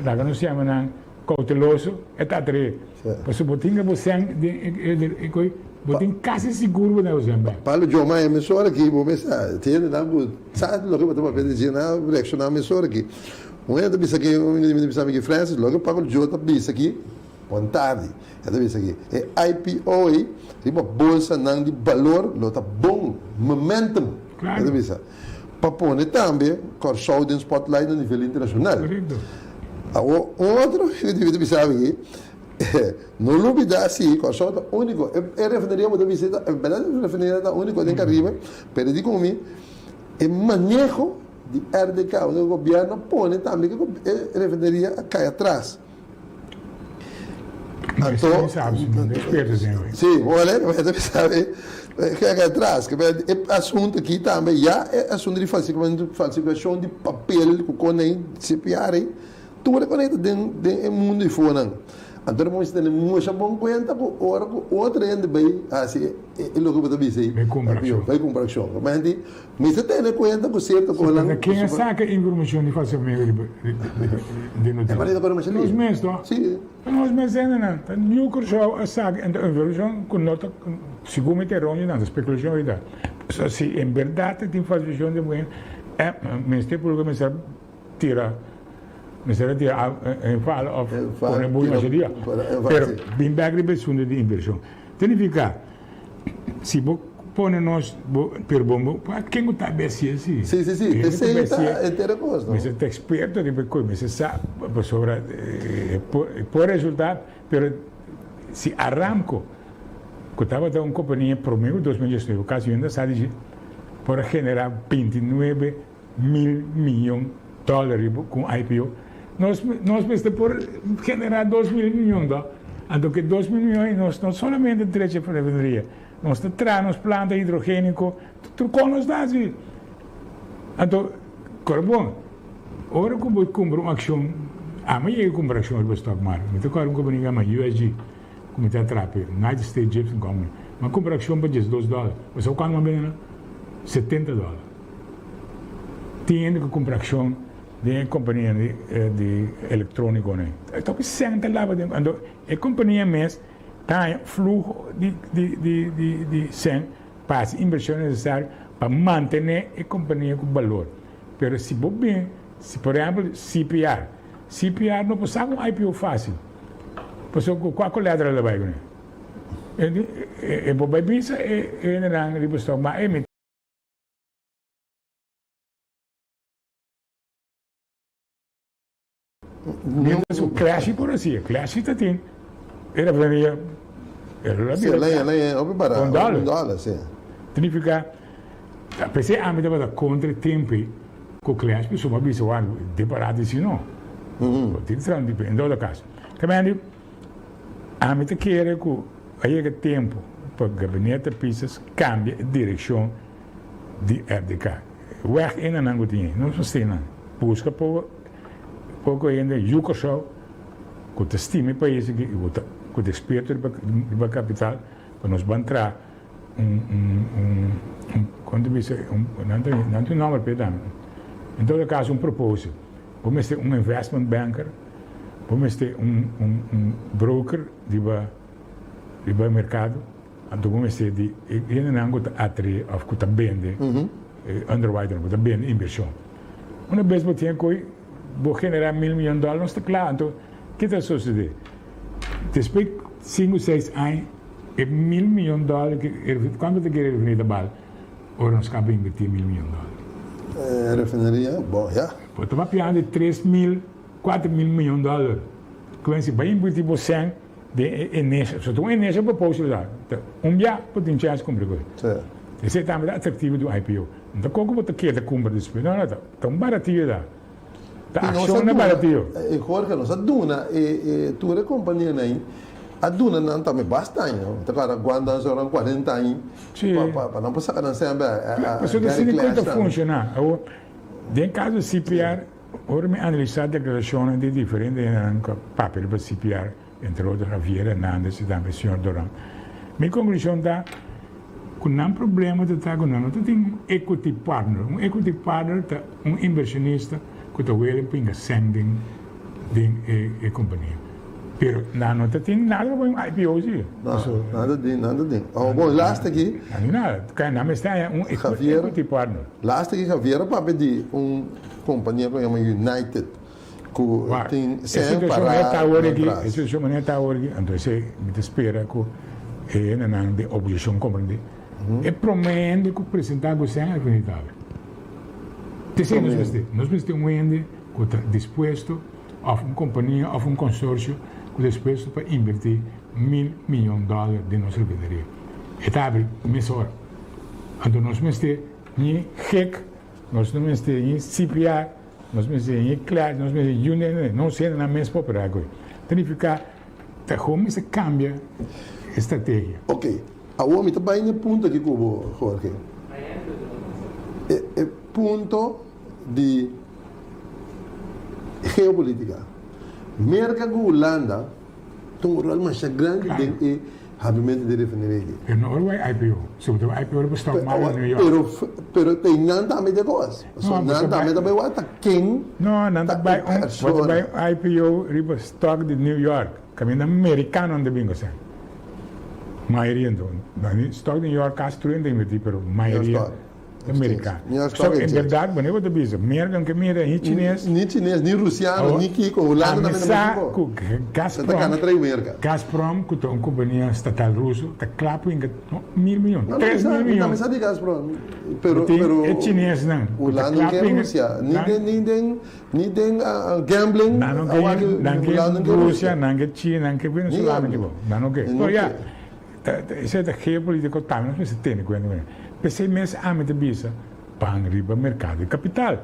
laga nos yama nan kouteloso e ta atraé. Pasobra bo tin bo sèn den e koi, bo tin kasi sigur bo ta bo sèn bèk. Pablo Joma e mesora aki bo mester ta hende nan ku sa loke bo ta papia di dje nan a reakshoná mesora aki. Un hende ta bisa aki, un hende ta bisa mi aki, Francis, loke Pablo Jo ta bisa aki, bon tardi. E ta bisa aki, e IPO ei riba bolsanan di balor lo ta bon momentum, e ta bisa. Pa pone tambe Kòrsou den spotlight na nivel internashonal. Awor, un otro hende ta bisa mi aki, no lubida si Kòrsou ta úniko, e refineria bo ta bisa ta, en bèrdat e refineria ta úniko den Karibe, pero di ku mi e maneho di RDK, unda ku gobièrnu a pone tambe ku e refineria a kai atras. Anto, sí, wale, mi ta bisa mi, kijk atras, ke e asunto aki tambe, ya e asunto di falsifikashon di papel ku kon ei CPR ei, tur e kon ei ta den den e mundu ei fonan. Anto bo mester tene mucha bon kuenta ku ora ku otro hende bai hasi e loke bo ta bisa ei, Bai kumpra akshon. Bai kumpra akshon. Mester tene kuenta ku sierto konan. Pasobra ken a saka informashon di falsifikamentu riba di notisia? Nos mes to. Si. Ta nos mes hendenan. Ta New Curaçao a saka e informashon ku no ta, segun mi ta eronio nan, ta spekulashon ahorita. Pasobra si en bèrdat ta tin falsifikashon di muhé, Ministerio Públiko mester tira, mester a tira en fala òf pone bui masha dia. Pero bin bèk riba e asuntu di invershon. Ta nifiká si bo. pone nos bo pero bo bo ken ku ta besi si. Si si si esei ta entero kos no. Mester ta eksperto riba e kos mester sa pasobra e por resulta pero si Aramco ku tabata un kompania prome ku 2019 kasi hende a sa di dje por a genera 29 mil miyon dòler riba ku un IPO, nos nos mester por generá 2000 miyon dò. Anto ku e 2000 miyon ei nos no solamente drecha e refineria, nos ta traha nos planta hidrogéniko, tur kon nos ta hasi. Anto, kòrda bon, ora ku bo kumpra un akshon, ami a yega kumpra akshon riba stock market, mi ta kòrda un kompania ku yama USG, ku mi ta traha p'e, United States Gypsum Company, mi a kumpra akshon pa 12 dòler, bo sa kuantu mi a bende nan? 70 dòler. Tin hende ku kumpra akshon den e kompania di elektrónikonan. E toki sèn ta laba den. Anto e kompania mes ta haña fluho di sèn pa hasi invershon nesesario pa mantené e kompania ku balor. Pero si bo bin, si por ehèmpel CPR, CPR no por saka un IPO fásil. Pasobra ku kua kolateral ta bai kuné? E bo bai bisa e hendenan riba stock ma e mi. Mientras ku Classy por hasié, Classy ta tin e refineria Sí, lei, lei, hopi bara, un dòler. Un dòler, sí. Significa, p'esei ami tabata kontra e tempu ku Classy pasobra mi a bisa wak den parada di si no. Bo tin traha un diferente, en todo kaso. Tamen ami ta kere ku a yega tempu pa gabinete Pisas kambia e direkshon di RDK. Weg ena nan ku tin ei, no sosten nan. Buska poko poko hende yu Kòrsou ku ta stima e pais aki i ku ta ku ta eksperto riba riba kapital pa nos ban traha un un un un kon ta bisa un nan ta nan tin un nòmber p'e tambe. En todo kaso un proposal. Bo mester un investment banker, bo mester un un un broker riba riba e merkado. Anto bo mester di e hendenan ku ta atrae òf ku ta bende, e underwriternan ku ta bende invershon. Una bes bo tin e koi, bo generá mil miyon dòler, nos ta kla. Anto ke ta sosodé? Despues sinku, seis aña, e mil miyon dòler ke e kuantu ta kere e refineria ta bal ora nos kaba invertí mil miyon dòler? E refineria, bon, ya. Bo ta papiando di 3000, 4000 miyon dòler. Ku si bai invertí bo sèn Den e enesha, so ta un enesha proposal ta, ta un bia bo tin chance cumpli cu e. Sí. Esey tambe ta atractivo di un IPO. No ta con cu bo ta keda cumpra despues, no, no, ta, ta un baratio ta. Ta Y nos a accion na duna, baratio. eh, Jorge, nos a duna e, e tur e companianan ey, a duna nan tambe basta aña, no? Ta kara guandan soran 40 aña Sí. pa, pa, pa nan por saca nan semper, a, a, a Pasobra Gary asina cu Clash ta tambe. funciona. Awor, den caso di CPR, Ora mi analisá deklarashonnan di diferente hendenan ku a papia riba CPR, entre otro Javier Hernandez i tambe señor Doran, mi konklushon ta ku nan problema ta ta ku nan no ta tin un equity partner. Un equity partner ta un invershonista ku ta welen pinga sèn den den e kompania. Pero nan no ta tin nada pa pone un IPO si. No, nan ta tin, nan ta tin. Oh, bon, laatste aki. Nan tin nada. Nan mester haña un equity partner. Laatste aki Javier a papia di un Kompania ku yama United ku tin E sèn situashon pará manera ta awor nan aki, tras. e situashon manera ta awor aki, anto esei mi ta spera ku e hendenan den oposishon komprendé. E promé hende ku presentá ku sèn a acreditable. T'esei nos mester. Nos mester un hende ku ta dispuesto òf un kompania òf un konsorsio ku ta dispuesto pa invertí mil miyon dòler den nos refineria. E ta habri mesora. Anto nos mester ni gek. Nos no mester ni CPR, nos mester ni CLAS, nos mester you name it, nos hende nan mes por operá ku e. Ta nifiká ta kon mester kambia e strategia. Ok, awor mi ta bai na e punto aki ku bo, Jorge. E e punto di geopolítika. Merka ku Hulanda Ta un rol masha grandi den e habimentu di refineria aki. Pero no ora bai IPO. Si bo ta bai IPO riba stock market di New York. Pero, pero te nan tambe ta kos. Pasobra nan tambe ta bai wak ta ken No, nan ta bai un, bo ta bai un IPO riba stock di New York. Kaminda merikanonan ta bin kosnan. Mayoria anto. Stock di New York kasi tur hende ta inverti, pero mayoria. Merikano. So, en bèrdat, wanneer bo ta bisa, Merka no ke mira ni chines. Ni chines, ni rusiano, ni kiko, Hulanda tambe no Sa ku Gazprom, Gazprom ku ta un kompania statal ruso, ta kla pa hinka mil miyon, 3000 miyon. Mi tambe sa di Gazprom, pero, pero e chinesnan ku ta kla pa hinka, ni den, ni den gambling, nan no ke, nan ke Rusia, nan ke China, nan ke Venezuela, nan no ke. So ya. Esei ta geopolitico tambe nos mester tene cuenta cu P'esei mes ami ta bisa ban riba mercado di capital.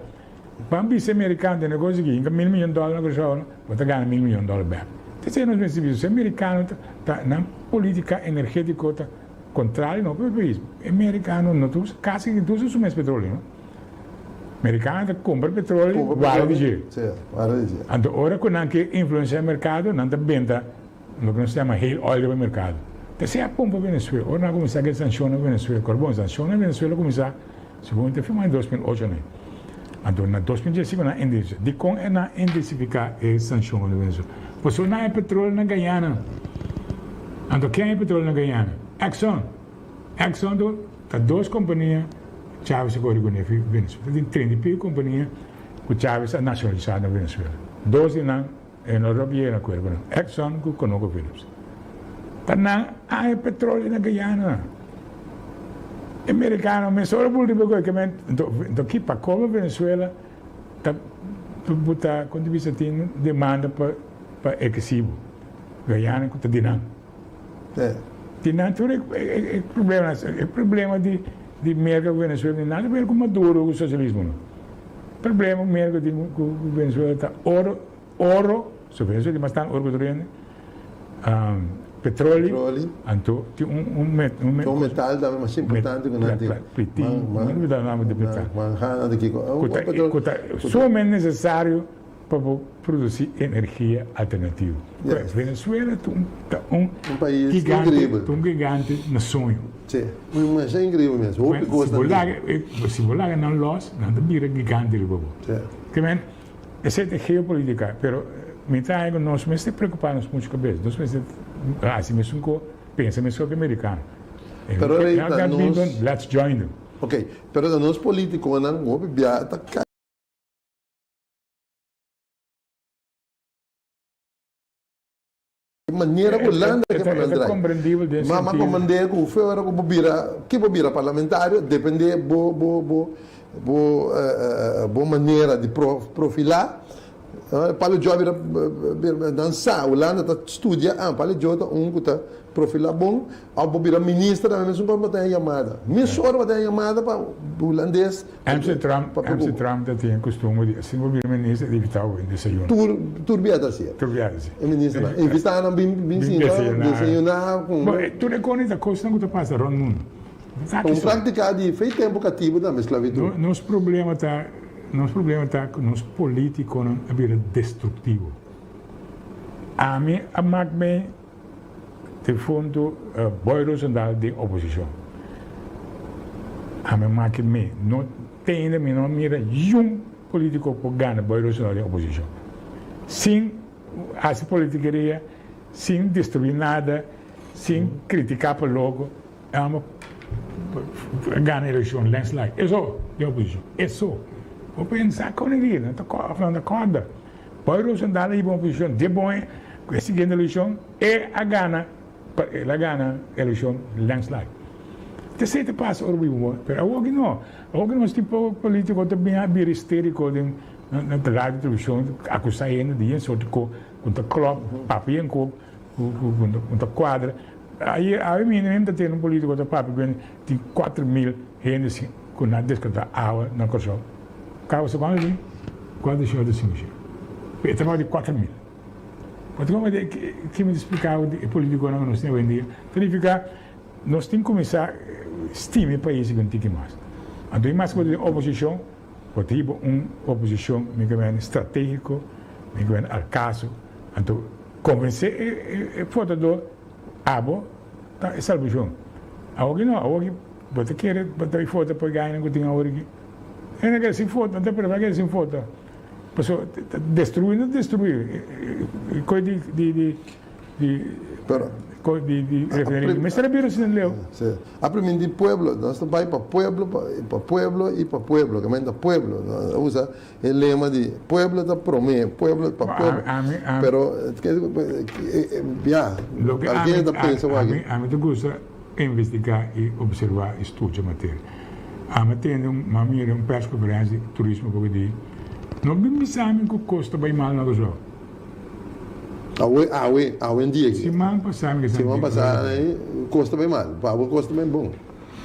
Ban bisa e mericano den negocio aki hinca mil miyon dollar na Curaçao no bo ta gana mil miyon dollar bek. P'esei nos mester bisa si e mericano ta nan politica energetico ta contrario no pa e pais. E mericano no ta usa casi no ta usa su mes petroleo no. Mericano ta cumpra petroleo guarda di dje. Anto ora cu nan ke influencia e mercado nan ta benta. Loke nos ta yama hail oil riba merkado. Ta esei a pumpa Venezuela. Ora nan a kuminsá ku e sanshonnan ku Venezuela, kor bon, sanshonnan Venezuela kuminsá segun ta firmá den 2008 nei. Anto na 2015 nan a intensifiká. Dikon e nan a intensifiká e sanshon kontra Venezuela? Pasobra nan a e petroleo na Guyana. Anto ken a e petroleo na Guyana? Exxon. Exxon to ta dos kompania Chávez a kore kuné fi Venezuela. Ta tin 30 i piko kompania ku Chávez a nashonalisá na Venezuela. Dos di nan. E no rob yena ku el nan. Exxon ku Conoco Phillips. Ta nan a e petroleo na Guyana. E mericano mesora bul riba ku e kemen nto ki pa como Venezuela ta buta kon ta bisa tin demanda pa pa ekesibo Guyana ku ta di nan. Di nan tur e problema e problema di di Merca ku Venezuela tin nada ber ku Maduro ku socialismo no. Problema ku Merca tin ku Venezuela ta oro oro so Venezuela tin bastante oro ku tur hende petroli anto tin un un un metal tambe mas importante ku nan tin manjana di kiko ku ta sumamente necesario pa bo produci energia alternativo. Venezuela ta un ta un pais gigante, increíble. Ta un gigante na soño. Sí, un masha increíble mes. Hopi cos nan tin. Si bo laga nan los, nan ta bira gigante riba bo. Sí. Ke men, esei ta geopolitica, pero mi ta haña ku nos mester preocupa nos mucho cabes. Nos mester haci mesun ko, pensa mesun ko ke mericano. Pero rei ta nos. Let's join them. Ok, pero ta nos politiconan hopi bia ta cay. Manera ku Hulanda ke pa nan drai. Mama komand'é ku fe ora ku bo bira ke bo bira parlamentario depende bo bo bo bo bo manera di profilá. Palo Joe a bira bira nan sa Hulanda ta studia ah Palo Joe ta un ku ta profilá bon òf bo bira minister tambe mesun kos bo ta haña yamada. Mesora bo ta haña yamada pa hulandes. MC Trump, MC Trump ta tin e costumber di asina bo bira minister di invita bo bin desayuna. Tur, tur bia ta hacié. Tur bia ta hacié. E ministernan. Invita nan bin, bin sinta, desayuna cu. Bo, tur e cosnan ta cosnan cu ta pasa rond mundo. Ta un practica di fei tempo catibo tambe, sclavitud. Nos problema ta, nos problema ta cu nos politiconan a bira destructivo. Ami a mak me. Defuntu Boy Roosendaal den oposishon. Ami maki mi no tende mi no mira yun politico por gana Boy Roosendaal den oposishon. Sin hasi politikeria, sin destrui nada, sin critica pa loco, e homber gana eleccion landslide. E so den oposishon, e so. Bo pensa con e dia, nan ta corda. Boy Roosendaal a hiba un oposishon de bon ku e siguiente elekshon e a gana el a gana elekshon landslide. Ta esei ta pasa ora bo hiba bon pero awoki no awoki nos tin poko politiko ta bin a bira histeriko den na radio televishon akusa hende di yen sorti ko ku ta klòp papia yen kop ku ku ta kuadra ayer awe mi hende ta tende un politiko ta papia ku tin 4000 hende sin ku nan deskonta awa na Kòrsou. Cabo sa cuanto tin? Cuatro shot di cinco shot. E ta di 4000. Bo ta comprende ki mi ta splica bo di e politiconan cu nos tin awendia? Ta nifica nos tin cuminsa stima e pais un tiki mas. Anto e mas cu bo ta den oposicion, bo ta hiba un oposicion mi ke mende strategico, mi ke mende al caso. Anto convence e votador abo ta e salvacion. Awoki no, awoki bo ta kere bo ta vota pa e gainan cu tin aworaki. E na keda sin foto, nan ta prefera keda sin foto. Pasobra ta destrui no destrui. E kos di di di. Di di di refineria mester a bira asina leu. Si. A primintí pueblo, nos ta bai pa pueblo, pa pueblo i pa pueblo, ke men ta pueblo. Nos a usa e lema di pueblo ta promé, pueblo pa pueblo. Pero ya, algén ta pensa wak. Ami ta gusta investigá i observá i studia materia. Ami a tende un, mi a mira un persconferencia di turismo poko di, no bin bisa mi ku kos ta bai mal na Kòrsou. Awe, awe, awendia aki. Siman pasá mi ke Siman pasá kos ta bai mal, pa abo kos ta bai bon.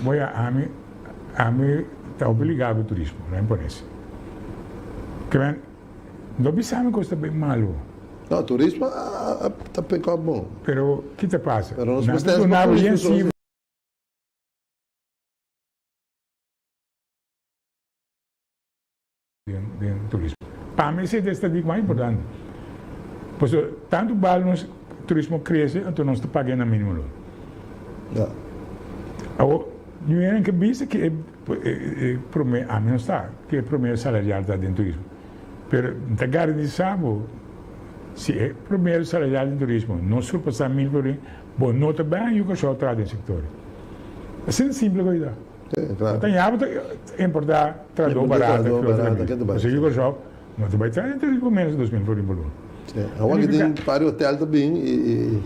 Bo ya ami, ami ta obligá ku turismo, no imponese. Ke men, no bisa mi kos ta bai malu. No, turismo a, a, ta pick up bon. Pero ki ta pasa? Pero nos Nan ta mester duna pa bo yen turismo so. sifra. Den turismo. Pa mi esei ta e statistica mas importante. Pasobra tantu bal nos turismo crece anto nos ta paga na minimo loon. Ja. Awor, ñu hende ke bisa ke e prome, ami no sa ke e promedio salarial ta den turismo, pero mi ta garantisa bo si e promedio salarial den turismo no surpasa mil florin, bo no ta bay aña Kòrsou traha den sektor. Asina simple ku ta. Sí, claro. Ta ña bo ta importá trahadó Importá barata trahadó ki otro barata, kaminda. ke ta bai, Pasobra sí. yu Kòrsou no ta bai traha den turismo menos di 2000 florin pa luna. Sí. Awor ki tin par di hotel ta bin i i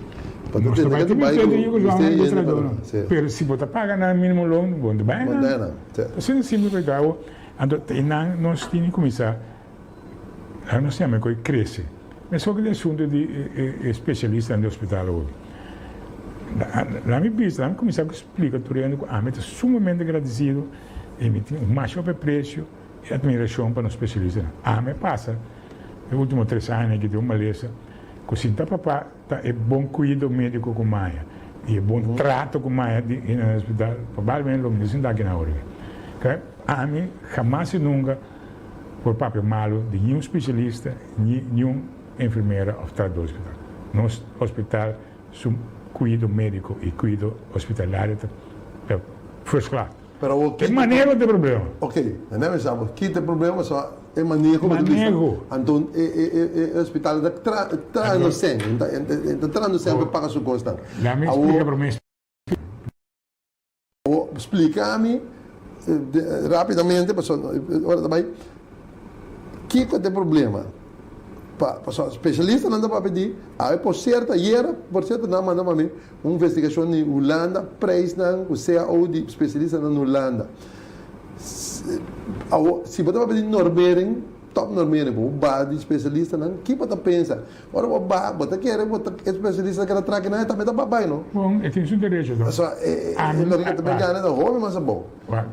pa ta Nos ta tende bai ke ta tin bai mester ku di yu Kòrsou mester nan ku yende pa trahadó nan. sí. Pero si bo ta paga nan mínimo loon, bo no ta bai Bo no nan. ta nan, sí. Asina simpel ku e ta. Awor, anto ta einan nos tin di kuminsá, laga nos yama e kos krese. Meskos ku den asuntu di e spesialistanan di hospital awor. Laga mi bisa, laga mi kuminsá ku splika tur hende ku ami ta sumamente gradisido i mi tin un masha hopi apresio i atmirashon pa nos spesialistanan. Ami a pasa e ultimo tres añanan aki den un malesa ku sinta papá ta e bon kuido médiko ku maya i e bon trato ku maya di hende na hospital, probablemente lo mi no sinta aki na ora aki. Ami hamas i nunka por papia malu di niun spesialista, ni niun enfermera of trahador di hospital. Nos hospital su kuido médiko i kuido hospitalario ta first class. Pero awor E kita maneho ta e problema. Ok, nan a bisa bo kita e problema so e maneho bo ta bisa. Maneho. Anto e e e hospital ta tra trahando sen, e ta trahando sen pa paga su kosnan. Laat mi splika prome. Bo splika mi rapidamente pasobra ora ta bai kiko ta e problema pa pasobra specialistanan ta papia di awe por cierto ayera por cierto nan a manda pa mi un investigashon di Hulanda prijsnan ku cao di specialistanan na Hulanda awo si bo ta papia di normering top normering bo ba di specialistanan ki bo ta pensa Ora bo ba, bo ta kere bo ta e spesialista keda traki nan, e tambe ta ba bai no. Bon, e tin su derecho to. Pasobra e e loke ke ta bin gana ta hopi mas abou. Wak,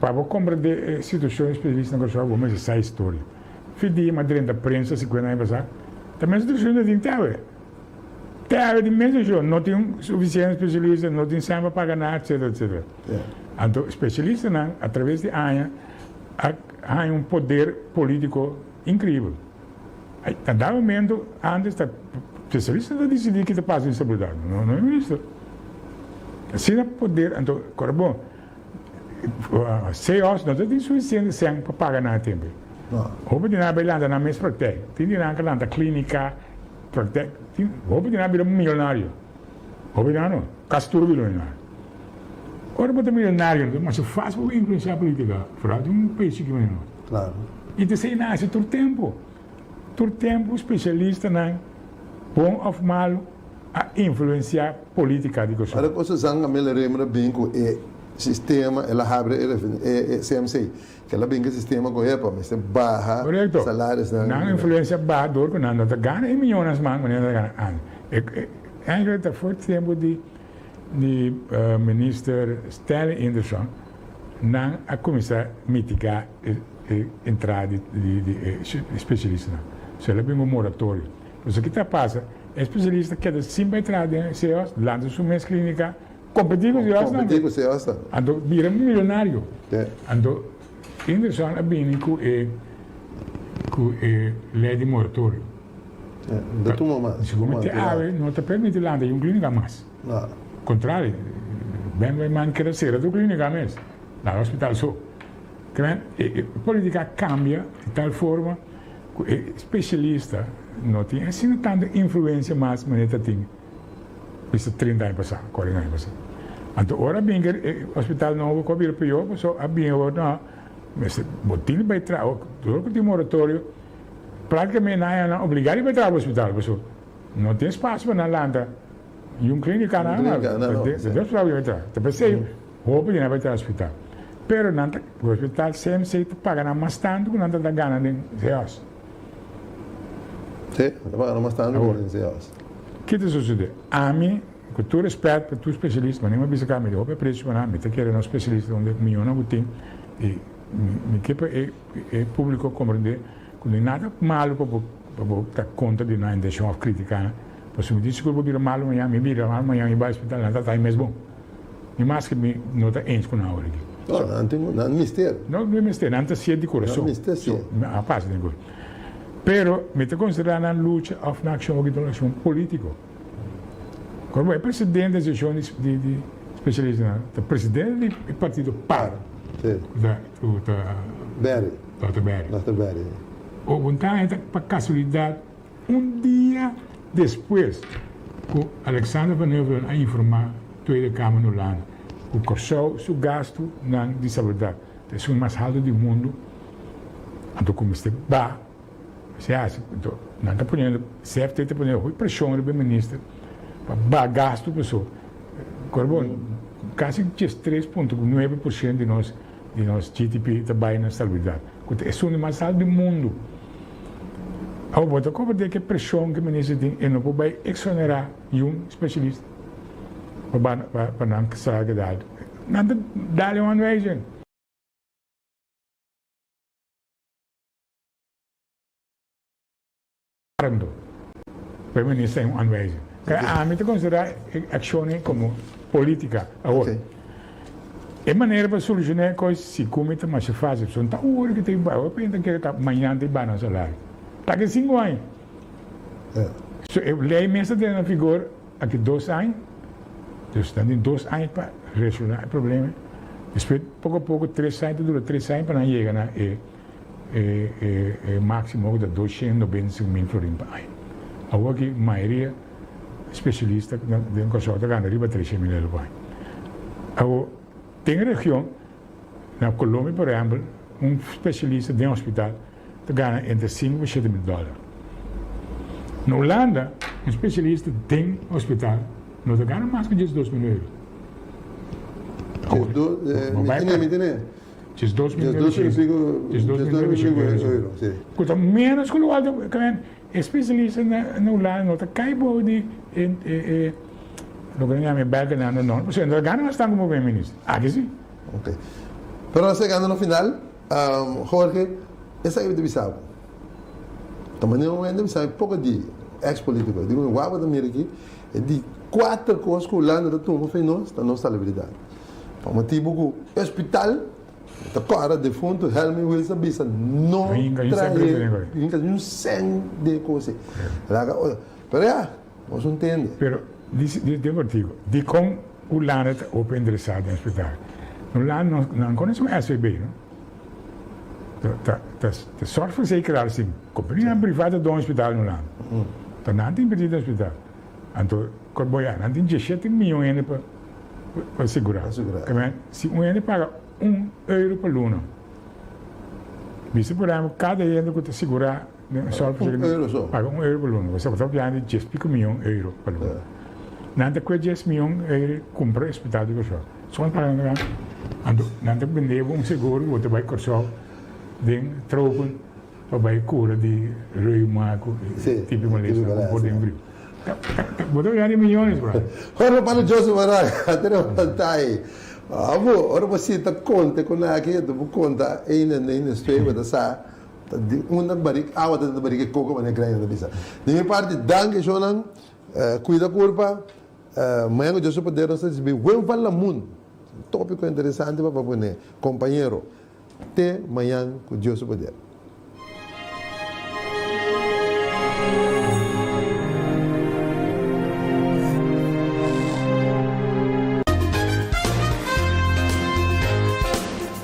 pa bo komprende e situashon e spesialista na Kòrsou bo mester sa e historia. Fi dia m'a drenta prensa sikuenta aña pasá, ta mes situashon ta tin te awe. Te awe tin mes situashon, no tin sufisiente spesialista, no tin sèn pa paga nan, etsetera, etsetera. Anto spesialistanan a traves di aña a haña un poder polítiko inkreibel. Na dado momento antes ta spesialista ta disidí ki ta pasa den salubridat, no no e minister. Asina poder, anto kore bon, CEOs no ta tin sufisiente sèn pa paga nan a tempu. Hopi di nan a bai lanta nan mes praktèk, tin di nan ka lanta klínika, praktèk, tin hopi di nan a bira milionario, hopi di nan no, kasi tur a bira milionario. Ora bo ta milionario ta masha fásil pa bo influensiá polítika, foral den un pais chikí manera nos. Claro. I ta esei nase tur tempu. Tur tempu spesialistanan, bon òf malu, a influensiá polítika di Kòrsou. Ora ku Susan Camila Römer a bin ku e sistema, el a habri e e CMC, ku el a bin ku e sistema ku epa mester baha Korekto. salariosnan. Nan influensia baha dor ku nan no ta gana e miyones mas ku nan ta gana antes. E eigenlijk ta for tempu di di minister Stanley Inderson nan a kuminsá mitigá e entrada di di e spesialistanan. So el a bin un moratorio. Pasobra ki ta pasa? E spesialista keda sin bai traha den CEOS, lanta su mes klinika, kompetí ku CEOS tambe. Kompetí ku CEOS tambe. Anto bira milionario. Anto Inderson a bini ku e ku e lei di moratorio. No ta tuma mas. Segun te awe no ta permiti lanta un klinika mas. Kontrario, Ben Wijman keda sera tur klinika mes, laga hospital so. Kmen e politika a kambia di tal forma ku e spesialista no tin asina tantu influensia mas manera ta tin. Bisa 30 aña pasá, 40 aña pasá. Anto ora a bin ku e hospital nobo ku a bira pió, pasobra a bin awor no, mester bo tin di bai traha, dor ku tin moratorio, práktikamente nan a nan obligá di bai traha pa hospital, pasobra no tin espasio pa nan lanta un klínika nan, den hospital bo bai traha. Ta p'esei hopi di nan bai traha hospital. Pero nan ta, hospital CMC ta paga nan mas tantu ku nan ta ta gana den CEOS. Sí, nan ta paga nan mas tantu ku den CEOS. Ki ta sosodé? Ami, ku tur respèt pa tur spesialista, manera mi a bisa kaba, mi ta hopi apresio pa nan, mi ta kere nos spesialista ta un di e miónan ku tin, i mi ke pa e públiko komprendé ku no nada malu pa bo pa bo ta kontra di nan intenshon òf kritiká nan, pasobra mi tin sigur bo bira malu mañan, mi bira malu mañan, mi bai hospital, nan ta ta mes bon. Ni maske mi no ta eens ku nan awor aki. No, nan tin, nan mister. No, no mister, nan ta sié di kurason. Nan mister sié. So, a pasa den kos. Pero mi ta konsiderá nan lucha òf nan akshon aki ta un akshon polítiko. Kòrda bo e presidente di asosiashon di di spesialistanan ta presidente di e partido par. Sí. Ku ta ku ta. Berry. Dòkter Berry. Dòkter Berry. Ogunta ta pa kasualidat Un dia despues ku Alexander van Heuvelen a informá Tweede Kamer na Hulanda ku Kòrsou su gastunan di salubridat ta esun mas haltu di mundu, anto ku mester ba mester hasi, anto nan ta poniendo, CFT ta poniendo hopi preshon riba e minister pa baha gastu paso kor bon kasi 13.9 por shento di nos di nos GDP ta bai na salubridat, ku ta esun di mas altu di mundu. Awor bo ta komprendé ke preshon ku e minister tin, e no por bai eksonerá yun spesialista pa pa nan salario keda altu. Nan ta dal un aanwijzing. Arndo, pa e minister hay un aanwijzing. Kaya ami ta konsiderá e akshonnan komo polítika. Awor, e manera pa solushoná e kos si ku mi ta masha fásil. Pasobra no ta ora ku ta bai, ora ku ta kere ta mañan ta bai nan salario. Ta ki sinku aña. So e lei mes ta tene na vigor aki dos aña. Dus nan tin dos aña pa resolá e problema. Despues poko a poko tres aña ta dura tres aña pa nan yega na e. E maximo ku ta 295 mil florin pa aña. Awor aki mayoria spesialista den Kòrsou ta gana riba 300 mil euro pa aña. Awor den region, na Colombia por ehèmpel, un spesialista den hospital ta gana entre 5 pa 7 mil dòler. Na Hulanda un spesialista den hospital no ta gana mas ku 12 mil euro. Awor, 12.900 euro. Ku ta ménos ku lokual ta kende. E spesialista na Hulanda no ta kai bou di e loke nan yama e Balkenende norm, pasobra nan ta gana mas tantu ku prome minister. Aki si. Ok. Pero nos ta yegando na final. Jorge, esaki mi ta bisa bo. Ta manera un hende a bisa mi poko di ex politico. E di mi, wak bo ta mira aki, e di kuater kos ku Hulanda ta tuma for nos ta nos salubridad. Pa motibu ku e hospital ta kòrda defuntu Helmin Wiels a bisa no trahe hinka ni un sèn den e kos ei. Laga ora. Pero ya, nos no tende. Pero di kontigo, dikon Hulanda ta hopi interesá den hospital? Hulanda nan konosé un SVB, no? Ta ta zorgverzekeraar sin kompanianan privá ta duna hospital na Hulanda. Ta nan ta invertí den hospital. Anto kor bo ya, nan tin diesshete miyon hende pa pa sigurá. Keme si un hende paga un euro pa luna, bisa por ehempel kada hende ku ta sigurá den zorgverzekering paga un euro pa luna, bo ta papiando di dies piko miyon euro pa luna. Nan ta kue dies miyon euro kumpra e hospital di Kòrsou. Son paga nan ta gana. Anto nan ta bende bo un seguro ku bo ta bai Kòrsou den tropen. Pa bai kura di reuma ku tipi malesa ku por den frio. Bo ta gana di miyones bra. Ora pa lo Joseph Araya te levanta ei. Abo ora bo sinta konta ku nan aki anto bo konta ein en ein en stwee bo ta sa ta di unda barik awa ta barik e koko manera Greiner ta bisa. Di mi parti danki shownan kuida kurpa mañana ku Dios su poder nos ta risibi Wim van Lamoen topiko interesante pa papia kuné kompañero te mañan ku Dios su poder.